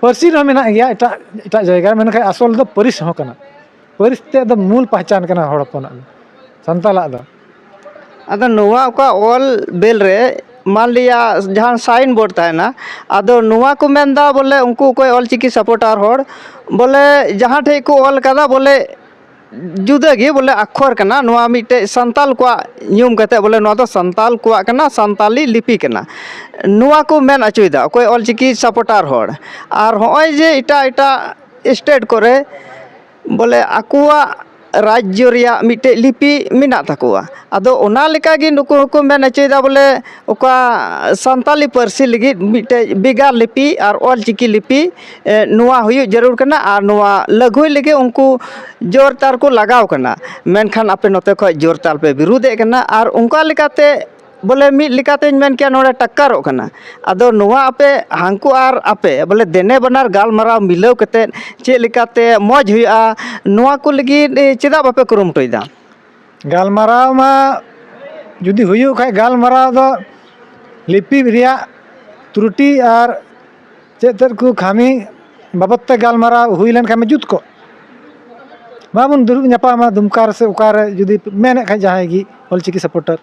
ᱯᱟᱹᱨᱥᱤ ᱨᱮᱦᱚᱸ ᱢᱮᱱᱟᱜ ᱜᱮᱭᱟ ᱮᱴᱟᱜ ᱮᱴᱟᱜ ᱡᱟᱭᱜᱟ ᱨᱮ, ᱢᱮᱱᱠᱷᱟᱱ ᱟᱥᱚᱞ ᱫᱚ ᱯᱟᱹᱨᱤᱥ ᱦᱚᱸ ᱠᱟᱱᱟ᱾ ᱯᱟᱹᱨᱤᱥ ᱛᱮᱫ ᱫᱚ ᱢᱩᱞ ᱯᱟᱦᱪᱟᱱ ᱠᱟᱱᱟ ᱦᱚᱲ ᱦᱚᱯᱚᱱᱟᱜ ᱫᱚ, ᱥᱟᱱᱛᱟᱞᱟᱜ ᱫᱚ᱾ ᱟᱫᱚ ᱱᱚᱣᱟ ᱚᱠᱟ ᱚᱞ ᱵᱮᱞ ᱨᱮ ᱢᱟᱱ ᱞᱤᱭᱟ ᱡᱟᱦᱟᱸ sign board ᱛᱟᱦᱮᱱᱟ, ᱟᱫᱚ ᱱᱚᱣᱟ ᱠᱚ ᱢᱮᱱᱫᱟ ᱵᱚᱞᱮ ᱩᱱᱠᱩ ᱚᱠᱚᱭ ᱚᱞᱪᱤᱠᱤ supporter ᱦᱚᱲ ᱵᱚᱞᱮ ᱡᱟᱦᱟᱸ ᱴᱷᱮᱡ ᱠᱚ ᱚᱞ ᱠᱟᱫᱟ ᱵᱚᱞᱮ ᱡᱩᱫᱟᱹ ᱜᱮ ᱵᱚᱞᱮ ᱟᱠᱷᱚᱨ ᱠᱟᱱᱟ, ᱱᱚᱣᱟ ᱢᱤᱫᱴᱮᱡ ᱥᱟᱱᱛᱟᱞ ᱠᱚᱣᱟᱜ ᱧᱩᱢ ᱠᱟᱛᱮ ᱵᱚᱞᱮ ᱱᱚᱣᱟ ᱫᱚ ᱥᱟᱱᱛᱟᱞ ᱠᱚᱣᱟᱜ ᱠᱟᱱᱟ, ᱥᱟᱱᱛᱟᱞᱤ ᱞᱤᱯᱤ ᱠᱟᱱᱟ, ᱱᱚᱣᱟ ᱠᱚ ᱢᱮᱱ ᱚᱪᱚᱭᱮᱫᱟ ᱚᱠᱚᱭ ᱚᱞᱪᱤᱠᱤ supporter ᱦᱚᱲ᱾ ᱟᱨ ᱦᱚᱸᱜᱼᱚᱭ ᱡᱮ ᱮᱴᱟᱜ ᱮᱴᱟᱜ state ᱠᱚᱨᱮ ᱵᱚᱞᱮ ᱟᱠᱚᱣᱟᱜ ᱨᱟᱡᱽᱡᱚ ᱨᱮᱭᱟᱜ ᱢᱤᱫᱴᱮᱡ ᱞᱤᱯᱤ ᱢᱮᱱᱟᱜ ᱛᱟᱠᱚᱣᱟ, ᱟᱫᱚ ᱚᱱᱟ ᱞᱮᱠᱟᱜᱮ ᱱᱩᱠᱩ ᱦᱚᱸᱠᱚ ᱢᱮᱱ ᱚᱪᱚᱭᱮᱫᱟ ᱵᱚᱞᱮ ᱚᱠᱟ ᱥᱟᱱᱛᱟᱞᱤ ᱯᱟᱹᱨᱥᱤ ᱞᱟᱹᱜᱤᱫ ᱢᱤᱫᱴᱮᱡ ᱵᱷᱮᱜᱟᱨ ᱞᱤᱯᱤ ᱟᱨ ᱚᱞᱪᱤᱠᱤ ᱞᱤᱯᱤ, ᱮ, ᱱᱚᱣᱟ ᱦᱩᱭᱩᱜ ᱡᱟᱹᱨᱩᱲ ᱠᱟᱱᱟ ᱟᱨ ᱱᱚᱣᱟ ᱞᱟᱹᱜᱩᱭ ᱞᱟᱹᱜᱤᱫ ᱩᱱᱠᱩ ᱡᱳᱨ ᱛᱟᱞ ᱠᱚ ᱞᱟᱜᱟᱣ ᱠᱟᱱᱟ, ᱢᱮᱱᱠᱷᱟᱱ ᱟᱯᱮ ᱱᱚᱛᱮ ᱠᱷᱚᱡ ᱡᱳᱨ ᱛᱟᱞ ᱯᱮ ᱵᱤᱨᱩᱫᱷᱮᱫ ᱠᱟᱱᱟ᱾ ᱟᱨ ᱚᱱᱠᱟ ᱞᱮᱠᱟᱛᱮ ᱵᱚᱞᱮ ᱢᱤᱫ ᱞᱮᱠᱟᱛᱮᱧ ᱢᱮᱱ ᱠᱮᱭᱟ, ᱱᱚᱰᱮ ᱴᱟᱠᱠᱟᱨᱚᱜ ᱠᱟᱱᱟ᱾ ᱟᱫᱚ ᱱᱚᱣᱟ ᱟᱯᱮ ᱦᱟᱱᱠᱩ ᱟᱨ ᱟᱯᱮ ᱵᱚᱞᱮ ᱫᱮᱱᱮ ᱵᱟᱱᱟᱨ ᱜᱟᱞᱢᱟᱨᱟᱣ ᱢᱤᱞᱟᱹᱣ ᱠᱟᱛᱮᱫ ᱪᱮᱫ ᱞᱮᱠᱟᱛᱮ ᱢᱚᱡᱽ ᱦᱩᱭᱩᱜᱼᱟ, ᱱᱚᱣᱟ ᱠᱚ ᱞᱟᱹᱜᱤᱫ ᱪᱮᱫᱟᱜ ᱵᱟᱯᱮ ᱠᱩᱨᱩᱢᱩᱴᱩᱭᱮᱫᱟ? ᱜᱟᱞᱢᱟᱨᱟᱣ ᱢᱟ ᱡᱩᱫᱤ ᱦᱩᱭᱩᱜ ᱠᱷᱟᱡ, ᱜᱟᱞᱢᱟᱨᱟᱣ ᱫᱚ ᱞᱤᱯᱤ ᱨᱮᱭᱟᱜ ᱛᱨᱩᱴᱤ ᱟᱨ ᱪᱮᱫ ᱪᱮᱫ ᱠᱚ ᱠᱷᱟᱹᱢᱤ ᱵᱟᱵᱚᱫ ᱛᱮ ᱜᱟᱞᱢᱟᱨᱟᱣ ᱦᱩᱭ ᱞᱮᱱᱠᱷᱟᱱ ᱢᱟ ᱡᱩᱛ ᱠᱚᱜ᱾ ᱵᱟᱵᱚᱱ ᱫᱩᱲᱩᱵ ᱧᱟᱯᱟᱢᱟ ᱫᱩᱢᱠᱟ ᱨᱮ ᱥᱮ ᱚᱠᱟᱨᱮ, ᱡᱩᱫᱤ ᱢᱮᱱᱮᱫ ᱠᱷᱟᱡ ᱡᱟᱦᱟᱸᱭ ᱜᱮ ᱚᱞᱪᱤᱠᱤ ᱥᱟᱯᱳᱨᱴᱟᱨ᱾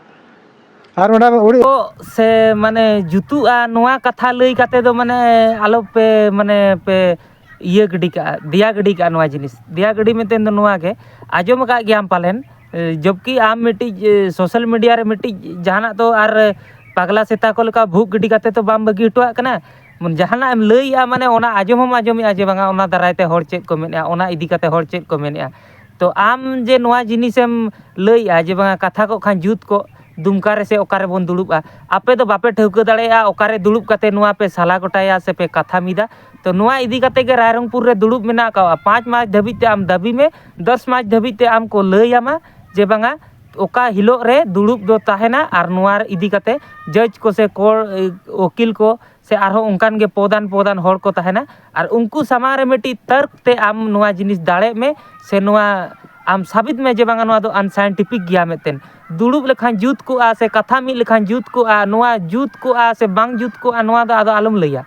ᱟᱨ ᱚᱸᱰᱮ ᱟᱹᱰᱤ ᱠᱚ ᱥᱮ ᱢᱟᱱᱮ ᱡᱩᱛᱩᱜᱼᱟ, ᱱᱚᱣᱟ ᱠᱟᱛᱷᱟ ᱞᱟᱹᱭ ᱠᱟᱛᱮ ᱫᱚ ᱢᱟᱱᱮ ᱟᱞᱚ ᱯᱮ ᱢᱟᱱᱮ ᱯᱮ ᱤᱭᱟᱹ ᱜᱤᱰᱤ ᱠᱟᱜᱼᱟ, ᱫᱮᱭᱟ ᱜᱤᱰᱤ ᱠᱟᱜᱼᱟ ᱱᱚᱣᱟ ᱡᱤᱱᱤᱥ᱾ ᱫᱮᱭᱟ ᱜᱤᱰᱤ ᱢᱮᱱᱛᱮ ᱫᱚ ᱱᱚᱣᱟ ᱜᱮ, ᱟᱸᱡᱚᱢ ᱟᱠᱟᱫ ᱜᱮᱭᱟᱢ ᱯᱟᱞᱮᱱ, ᱮ, ᱡᱚᱵᱠᱤ ᱟᱢ ᱢᱤᱫᱴᱤᱡ, ᱮ, ᱥᱳᱥᱟᱞ ᱢᱤᱰᱤᱭᱟ ᱨᱮ ᱢᱤᱫᱴᱤᱡ ᱡᱟᱦᱟᱱᱟᱜ ᱫᱚ ᱟᱨ ᱯᱟᱜᱽᱞᱟ ᱥᱮᱛᱟ ᱠᱚ ᱞᱮᱠᱟ ᱵᱷᱩᱜ ᱜᱤᱰᱤ ᱠᱟᱛᱮ ᱛᱚ ᱵᱟᱢ ᱵᱟᱹᱜᱤ ᱦᱚᱴᱚᱣᱟᱜ ᱠᱟᱱᱟ᱾ ᱢᱟᱱᱮ ᱡᱟᱦᱟᱱᱟᱜ ᱮᱢ ᱞᱟᱹᱭᱮᱜᱼᱟ, ᱢᱟᱱᱮ ᱚᱱᱟ ᱟᱸᱡᱚᱢ ᱦᱚᱸᱢ ᱟᱸᱡᱚᱢᱮᱜᱼᱟ ᱡᱮ ᱵᱟᱝᱟ ᱚᱱᱟ ᱫᱟᱨᱟᱭ ᱛᱮ ᱦᱚᱲ ᱪᱮᱫ ᱠᱚ ᱢᱮᱱᱮᱜᱼᱟ, ᱚᱱᱟ ᱤᱫᱤ ᱠᱟᱛᱮ ᱦᱚᱲ ᱪᱮᱫ ᱠᱚ ᱢᱮᱱᱮᱜᱼᱟ᱾ ᱛᱚ ᱟᱢ ᱡᱮ ᱱᱚᱣᱟ ᱡᱤᱱᱤᱥᱮᱢ ᱞᱟᱹᱭᱮᱜᱼᱟ ᱡᱮ ᱵᱟᱝᱟ ᱠᱟᱛᱷᱟ ᱠᱚᱜ ᱠᱷᱟᱱ ᱡᱩᱛ ᱠᱚᱜ, ᱫᱩᱢᱠᱟ ᱨᱮ ᱥᱮ ᱚᱠᱟ ᱨᱮᱵᱚᱱ ᱫᱩᱲᱩᱵᱼᱟ, ᱟᱯᱮ ᱫᱚ ᱵᱟᱯᱮ ᱴᱷᱟᱹᱣᱠᱟᱹ ᱫᱟᱲᱮᱭᱟᱜᱼᱟ ᱚᱠᱟᱨᱮ ᱫᱩᱲᱩᱵ ᱠᱟᱛᱮ ᱱᱚᱣᱟ ᱯᱮ ᱥᱟᱞᱟ ᱜᱚᱴᱟᱭᱟ ᱥᱮ ᱯᱮ ᱠᱟᱛᱷᱟ ᱢᱤᱫᱟ᱾ ᱛᱚ ᱱᱚᱣᱟ ᱤᱫᱤ ᱠᱟᱛᱮ ᱜᱮ ᱨᱟᱭᱨᱚᱝᱯᱩᱨ ᱨᱮ ᱫᱩᱲᱩᱵ ᱢᱮᱱᱟᱜ ᱟᱠᱟᱫᱼᱟ᱾ ᱯᱟᱸᱪ ᱢᱟᱨᱪ ᱫᱷᱟᱹᱵᱤᱡ ᱛᱮ ᱟᱢ ᱫᱟᱹᱵᱤ ᱢᱮ, ᱫᱚᱥ ᱢᱟᱨᱪ ᱫᱷᱟᱹᱵᱤᱡ ᱛᱮ ᱟᱢ ᱠᱚ ᱞᱟᱹᱭ ᱟᱢᱟ ᱡᱮ ᱵᱟᱝᱟ ᱚᱠᱟ ᱦᱤᱞᱳᱜ ᱨᱮ ᱫᱩᱲᱩᱵ ᱫᱚ ᱛᱟᱦᱮᱱᱟ ᱟᱨ ᱱᱚᱣᱟ ᱤᱫᱤ ᱠᱟᱛᱮ ᱡᱟᱡᱽ ᱠᱚ ᱥᱮ ᱠᱚ, ᱩᱠᱤᱞ ᱠᱚ ᱥᱮ ᱟᱨᱦᱚᱸ ᱚᱱᱠᱟᱱ ᱜᱮ ᱯᱚᱫᱟᱱ ᱯᱚᱫᱟᱱ ᱦᱚᱲ ᱠᱚ ᱛᱟᱦᱮᱱᱟ᱾ ᱟᱨ ᱩᱱᱠᱩ ᱥᱟᱢᱟᱝ ᱨᱮ ᱢᱤᱫᱴᱤᱡ ᱛᱟᱨᱠ ᱛᱮ ᱟᱢ ᱱᱚᱣᱟ ᱡᱤᱱᱤᱥ ᱫᱟᱲᱮᱜ ᱢᱮ ᱥᱮ ᱱᱚᱣᱟ ᱟᱢ ᱥᱟᱵᱤᱛ ᱢᱮ ᱡᱮ ᱵᱟᱝᱟ ᱱᱚᱣᱟ ᱫᱚ ᱟᱱᱥᱟᱭᱮᱱᱴᱤᱯᱷᱤᱠ ᱜᱮᱭᱟ ᱢᱤᱫᱴᱮᱱ᱾ ᱫᱩᱲᱩᱵ ᱞᱮᱠᱷᱟᱱ ᱡᱩᱛ ᱠᱚᱜᱼᱟ ᱥᱮ ᱠᱟᱛᱷᱟ ᱢᱤᱫ ᱞᱮᱠᱷᱟᱱ ᱡᱩᱛ ᱠᱚᱜᱼᱟ, ᱱᱚᱣᱟ ᱡᱩᱛ ᱠᱚᱜᱼᱟ ᱥᱮ ᱵᱟᱝ ᱡᱩᱛ ᱠᱚᱜᱼᱟ, ᱱᱚᱣᱟ ᱫᱚ ᱟᱫᱚ ᱟᱞᱚᱢ ᱞᱟᱹᱭᱟ᱾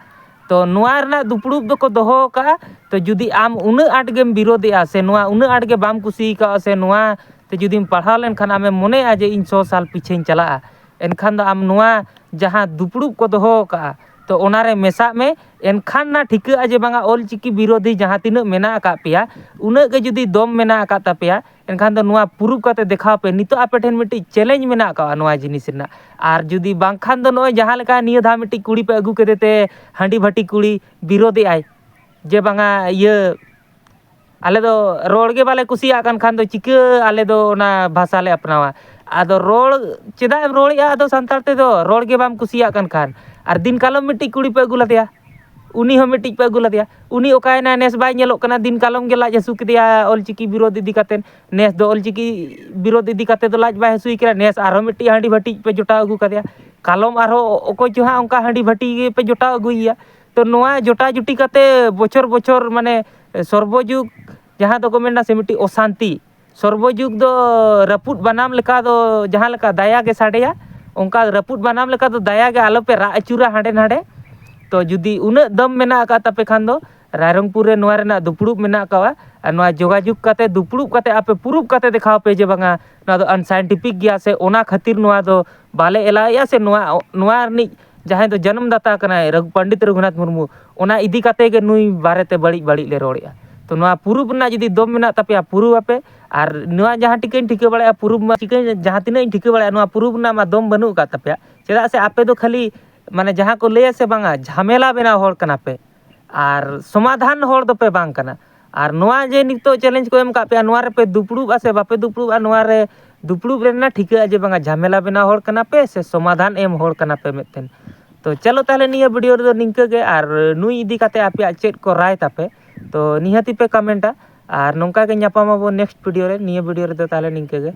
ᱛᱚ ᱱᱚᱣᱟ ᱨᱮᱱᱟᱜ ᱫᱩᱯᱲᱩᱵ ᱫᱚᱠᱚ ᱫᱚᱦᱚ ᱟᱠᱟᱫᱼᱟ᱾ ᱛᱚ ᱡᱩᱫᱤ ᱟᱢ ᱩᱱᱟᱹᱜ ᱟᱸᱴ ᱜᱮᱢ ᱵᱤᱨᱳᱫᱮᱜᱼᱟ ᱥᱮ ᱱᱚᱣᱟ ᱩᱱᱟᱹᱜ ᱟᱸᱴ ᱜᱮ ᱵᱟᱢ ᱠᱩᱥᱤ ᱟᱠᱟᱫᱼᱟ ᱥᱮ ᱱᱚᱣᱟ ᱛᱮ ᱡᱩᱫᱤᱢ ᱯᱟᱲᱦᱟᱣ ᱞᱮᱱᱠᱷᱟᱱ ᱟᱢᱮᱢ ᱢᱚᱱᱮᱭᱟ ᱡᱮ ᱤᱧ ᱥᱚ ᱥᱟᱞ ᱯᱤᱪᱷᱟᱹᱧ ᱪᱟᱞᱟᱜᱼᱟ, ᱮᱱᱠᱷᱟᱱ ᱫᱚ ᱟᱢ ᱱᱚᱣᱟ ᱡᱟᱦᱟᱸ ᱫᱩᱯᱲᱩᱵ ᱠᱚ ᱫᱚᱦᱚ ᱟᱠᱟᱫᱼᱟ, ᱛᱚ ᱚᱱᱟᱨᱮ ᱢᱮᱥᱟᱜ ᱢᱮ᱾ ᱮᱱᱠᱷᱟᱱ ᱱᱟ ᱴᱷᱤᱠᱟᱹᱜᱼᱟ ᱡᱮ ᱵᱟᱝᱟ ᱚᱞᱪᱤᱠᱤ ᱵᱤᱨᱳᱫᱷᱤ ᱡᱟᱦᱟᱸ ᱛᱤᱱᱟᱹᱜ ᱢᱮᱱᱟᱜ ᱟᱠᱟᱫ ᱯᱮᱭᱟ, ᱩᱱᱟᱹᱜ ᱜᱮ ᱡᱩᱫᱤ ᱫᱚᱢ ᱢᱮᱱᱟᱜ ᱟᱠᱟᱫ ᱛᱟᱯᱮᱭᱟ, ᱮᱱᱠᱷᱟᱱ ᱫᱚ ᱱᱚᱣᱟ ᱯᱩᱨᱩᱵ ᱠᱟᱛᱮ ᱫᱮᱠᱷᱟᱣ ᱯᱮ᱾ ᱱᱤᱛᱚᱜ ᱟᱯᱮ ᱴᱷᱮᱱ ᱢᱤᱫᱴᱤᱡ ᱪᱮᱞᱮᱧᱡᱽ ᱢᱮᱱᱟᱜ ᱟᱠᱟᱫᱼᱟ ᱱᱚᱣᱟ ᱡᱤᱱᱤᱥ ᱨᱮᱱᱟᱜ᱾ ᱟᱨ ᱡᱩᱫᱤ ᱵᱟᱝᱠᱷᱟᱱ ᱫᱚ ᱱᱚᱜᱼᱚᱭ ᱡᱟᱦᱟᱸ ᱞᱮᱠᱟ ᱱᱤᱭᱟᱹ ᱫᱷᱟᱣ ᱢᱤᱫᱴᱤᱡ ᱠᱩᱲᱤ ᱯᱮ ᱟᱹᱜᱩ ᱠᱮᱫᱮ ᱛᱮ ᱦᱟᱺᱰᱤ ᱵᱷᱟᱹᱴᱤ ᱠᱩᱲᱤ ᱵᱤᱨᱳᱫᱷᱮᱜᱼᱟᱭ ᱡᱮ ᱵᱟᱝᱟ ᱤᱭᱟᱹ ᱟᱞᱮ ᱫᱚ ᱨᱚᱲ ᱜᱮ ᱵᱟᱞᱮ ᱠᱩᱥᱤᱭᱟᱜ ᱠᱟᱱ ᱠᱷᱟᱱ ᱫᱚ ᱪᱤᱠᱟᱹ ᱟᱞᱮ ᱫᱚ ᱚᱱᱟ ᱵᱷᱟᱥᱟ ᱞᱮ ᱟᱯᱱᱟᱣᱟ? ᱟᱫᱚ ᱨᱚᱲ ᱪᱮᱫᱟᱜ ᱮᱢ ᱨᱚᱲᱮᱫᱼᱟ ᱟᱫᱚ ᱥᱟᱱᱛᱟᱲ ᱛᱮᱫᱚ? ᱨᱚᱲ ᱜᱮ ᱵᱟᱢ ᱠᱩᱥᱤᱭᱟᱜ ᱠᱟᱱ ᱠᱷᱟᱱ᱾ ᱟᱨ ᱫᱤᱱ ᱠᱟᱞᱚᱢ ᱢᱤᱫᱴᱤᱡ ᱠᱩᱲᱤ ᱯᱮ ᱟᱹᱜᱩ ᱞᱮᱫᱮᱭᱟ, ᱩᱱᱤ ᱦᱚᱸ ᱢᱤᱫᱴᱤᱡ ᱯᱮ ᱟᱹᱜᱩ ᱞᱮᱫᱮᱭᱟ, ᱩᱱᱤ ᱚᱠᱟᱭᱮᱱᱟᱭ? ᱱᱮᱥ ᱵᱟᱭ ᱧᱮᱞᱚᱜ ᱠᱟᱱᱟ, ᱫᱤᱱ ᱠᱟᱞᱚᱢ ᱜᱮ ᱞᱟᱡ ᱦᱟᱹᱥᱩ ᱠᱮᱫᱮᱭᱟ ᱚᱞᱪᱤᱠᱤ ᱵᱤᱨᱳᱫᱷ ᱤᱫᱤ ᱠᱟᱛᱮ᱾ ᱱᱮᱥ ᱫᱚ ᱚᱞᱪᱤᱠᱤ ᱵᱤᱨᱳᱫᱷ ᱤᱫᱤ ᱠᱟᱛᱮ ᱫᱚ ᱞᱟᱡ ᱵᱟᱭ ᱦᱟᱹᱥᱩᱭ ᱠᱟᱱᱟ, ᱱᱮᱥ ᱟᱨᱦᱚᱸ ᱢᱤᱫᱴᱤᱡ ᱦᱟᱺᱰᱤ ᱵᱷᱟᱹᱴᱤ ᱯᱮ ᱡᱚᱴᱟᱣ ᱟᱹᱜᱩ ᱠᱟᱫᱮᱭᱟ, ᱠᱟᱞᱚᱢ ᱟᱨᱦᱚᱸ ᱚᱠᱚᱭ ᱪᱚ ᱦᱟᱸᱜ ᱚᱱᱠᱟ ᱦᱟᱺᱰᱤ ᱵᱷᱟᱹᱴᱤ ᱜᱮᱯᱮ ᱡᱚᱴᱟᱣ ᱟᱹᱜᱩᱭᱮᱭᱟ᱾ ᱛᱚ ᱱᱚᱣᱟ ᱡᱚᱴᱟ ᱡᱩᱴᱤ ᱠᱟᱛᱮ ᱵᱚᱪᱷᱚᱨ ᱵᱚᱪᱷᱚᱨ ᱢᱟᱱᱮ ᱥᱚᱨᱵᱚᱡᱩᱜᱽ ᱡᱟᱦᱟᱸ ᱫᱚᱠᱚ ᱢᱮᱱᱟ ᱥᱮ ᱢᱤᱫᱴᱤᱡ ᱚᱥᱟᱱᱛᱤ, ᱥᱚᱨᱵᱚᱡᱩᱜᱽ ᱫᱚ ᱨᱟᱹᱯᱩᱫ ᱵᱟᱱᱟᱢ ᱞᱮᱠᱟ ᱫᱚ ᱡᱟᱦᱟᱸ ᱞᱮᱠᱟ ᱫᱟᱭᱟ ᱜᱮ ᱥᱟᱰᱮᱭᱟ, ᱚᱱᱠᱟ ᱨᱟᱹᱯᱩᱫ ᱵᱟᱱᱟᱢ ᱞᱮᱠᱟ ᱫᱚ ᱫᱟᱭᱟ ᱜᱮ ᱟᱞᱚᱯᱮ ᱨᱟᱜ ᱟᱹᱪᱩᱨᱟ ᱦᱟᱸᱰᱮ ᱱᱟᱰᱮ᱾ ᱛᱚ ᱡᱩᱫᱤ ᱩᱱᱟᱹᱜ ᱫᱚᱢ ᱢᱮᱱᱟᱜ ᱟᱠᱟᱫ ᱛᱟᱯᱮ ᱠᱷᱟᱱ ᱫᱚ, ᱨᱟᱭᱨᱚᱝᱯᱩᱨ ᱨᱮ ᱱᱚᱣᱟ ᱨᱮᱱᱟᱜ ᱫᱩᱯᱲᱩᱵ ᱢᱮᱱᱟᱜ ᱟᱠᱟᱫᱼᱟ, ᱟᱨ ᱱᱚᱣᱟ ᱡᱳᱜᱟᱡᱳᱜᱽ ᱠᱟᱛᱮ, ᱫᱩᱯᱲᱩᱵ ᱠᱟᱛᱮ ᱟᱯᱮ ᱯᱩᱨᱩᱵ ᱠᱟᱛᱮ ᱫᱮᱠᱷᱟᱣ ᱯᱮ ᱡᱮ ᱵᱟᱝᱟ ᱱᱚᱣᱟ ᱫᱚ ᱟᱱᱥᱟᱭᱮᱱᱴᱤᱯᱷᱤᱠ ᱜᱮᱭᱟ ᱥᱮ ᱚᱱᱟ ᱠᱷᱟᱹᱛᱤᱨ ᱱᱚᱣᱟ ᱫᱚ ᱵᱟᱞᱮ ᱮᱞᱟᱣᱮᱫᱼᱟ ᱥᱮ ᱱᱚᱣᱟ, ᱱᱚᱣᱟ ᱨᱤᱱᱤᱡ ᱡᱟᱦᱟᱸᱭ ᱫᱚ ᱡᱟᱱᱟᱢ ᱫᱟᱛᱟ ᱠᱟᱱᱟᱭ ᱨᱚᱜᱷᱩ-, ᱯᱚᱱᱰᱤᱛ ᱨᱚᱜᱷᱩᱱᱟᱛᱷ ᱢᱩᱨᱢᱩ, ᱚᱱᱟ ᱤᱫᱤ ᱠᱟᱛᱮ ᱜᱮ ᱱᱩᱭ ᱵᱟᱨᱮᱛᱮ ᱵᱟᱹᱲᱤᱡ ᱵᱟᱹᱲᱤᱡ ᱞᱮ ᱨᱚᱲᱮᱫᱼᱟ᱾ ᱛᱚ ᱱᱚᱣᱟ ᱯᱩᱨᱩᱵ ᱨᱮᱱᱟᱜ ᱡᱩᱫᱤ ᱫᱚᱢ ᱢᱮᱱᱟᱜ ᱛᱟᱯᱮᱭᱟ, ᱯᱩᱨᱩᱵ ᱟᱯᱮ᱾ ᱟᱨ ᱱᱚᱣᱟ ᱡᱟᱦᱟᱸ ᱴᱤᱠᱟᱹᱧ ᱴᱷᱤᱠᱟᱹ ᱵᱟᱲᱟᱭᱟ, ᱯᱩᱨᱩᱵ ᱢᱟ ᱴᱤᱠᱟᱹᱧ ᱡᱟᱦᱟᱸ ᱛᱤᱱᱟᱹᱜ ᱤᱧ ᱴᱷᱤᱠᱟᱹ ᱵᱟᱲᱟᱭᱟ, ᱱᱚᱣᱟ ᱯᱩᱨᱩᱵ ᱨᱮᱱᱟᱜ ᱢᱟ ᱫᱚᱢ ᱵᱟᱹᱱᱩᱜ ᱟᱠᱟᱫ ᱛᱟᱯᱮᱭᱟ᱾ ᱪᱮᱫᱟᱜ ᱥᱮ ᱟᱯᱮ ᱫᱚ ᱠᱷᱟᱹᱞᱤ ᱢᱟᱱᱮ ᱡᱟᱦᱟᱸ ᱠᱚ ᱞᱟᱹᱭᱟ ᱥᱮ ᱵᱟᱝᱟ, ᱡᱷᱟᱢᱮᱞᱟ ᱵᱮᱱᱟᱣ ᱦᱚᱲ ᱠᱟᱱᱟ ᱯᱮ, ᱟᱨ ᱥᱚᱢᱟᱫᱷᱟᱱ ᱦᱚᱲ ᱫᱚᱯᱮ ᱵᱟᱝ ᱠᱟᱱᱟ᱾ ᱟᱨ ᱱᱚᱣᱟ ᱡᱮ ᱱᱤᱛᱚᱜ ᱪᱮᱞᱮᱧᱡᱽ ᱠᱚ ᱮᱢ ᱠᱟᱜ ᱯᱮᱭᱟ, ᱱᱚᱣᱟ ᱨᱮᱯᱮ ᱫᱩᱯᱲᱩᱵᱼᱟ ᱥᱮ ᱵᱟᱯᱮ ᱫᱩᱯᱲᱩᱵᱼᱟ, ᱱᱚᱣᱟ ᱨᱮ ᱫᱩᱯᱲᱩᱵ ᱨᱮᱱᱟᱜ ᱴᱷᱤᱠᱟᱹᱜᱼᱟ ᱡᱮ ᱵᱟᱝᱟ ᱡᱷᱟᱢᱮᱞᱟ ᱵᱮᱱᱟᱣ ᱦᱚᱲ ᱠᱟᱱᱟ ᱯᱮ ᱥᱮ ᱥᱚᱢᱟᱫᱷᱟᱱ ᱮᱢ ᱦᱚᱲ ᱠᱟᱱᱟ ᱯᱮ ᱢᱤᱫᱴᱮᱱ᱾ ᱛᱚ ᱪᱚᱞᱚ ᱛᱟᱦᱚᱞᱮ ᱱᱤᱭᱟᱹ ᱵᱷᱤᱰᱤᱭᱳ ᱨᱮᱫᱚ ᱱᱤᱝᱠᱟᱹ ᱜᱮ, ᱟᱨ ᱱᱩᱭ ᱤᱫᱤ ᱠᱟᱛᱮ ᱟᱯᱮᱭᱟᱜ ᱪᱮᱫ ᱠᱚ ᱨᱟᱭ ᱛᱟᱯᱮ, ᱛᱚ ᱱᱤᱦᱟᱹᱛᱤ ᱯᱮ ᱠᱚᱢᱮᱱᱴᱟ᱾ ᱟᱨ ᱱᱚᱝᱠᱟ ᱜᱮ ᱧᱟᱯᱟᱢ ᱟᱵᱚ ᱱᱮᱠᱥᱴ ᱵᱷᱤᱰᱤᱭᱳ ᱨᱮ᱾ ᱱᱤᱭᱟᱹ ᱵᱷᱤᱰᱤᱭᱳ ᱨᱮᱫᱚ ᱛᱟᱦᱚᱞᱮ ᱱᱤᱝᱠᱟᱹ ᱜᱮ᱾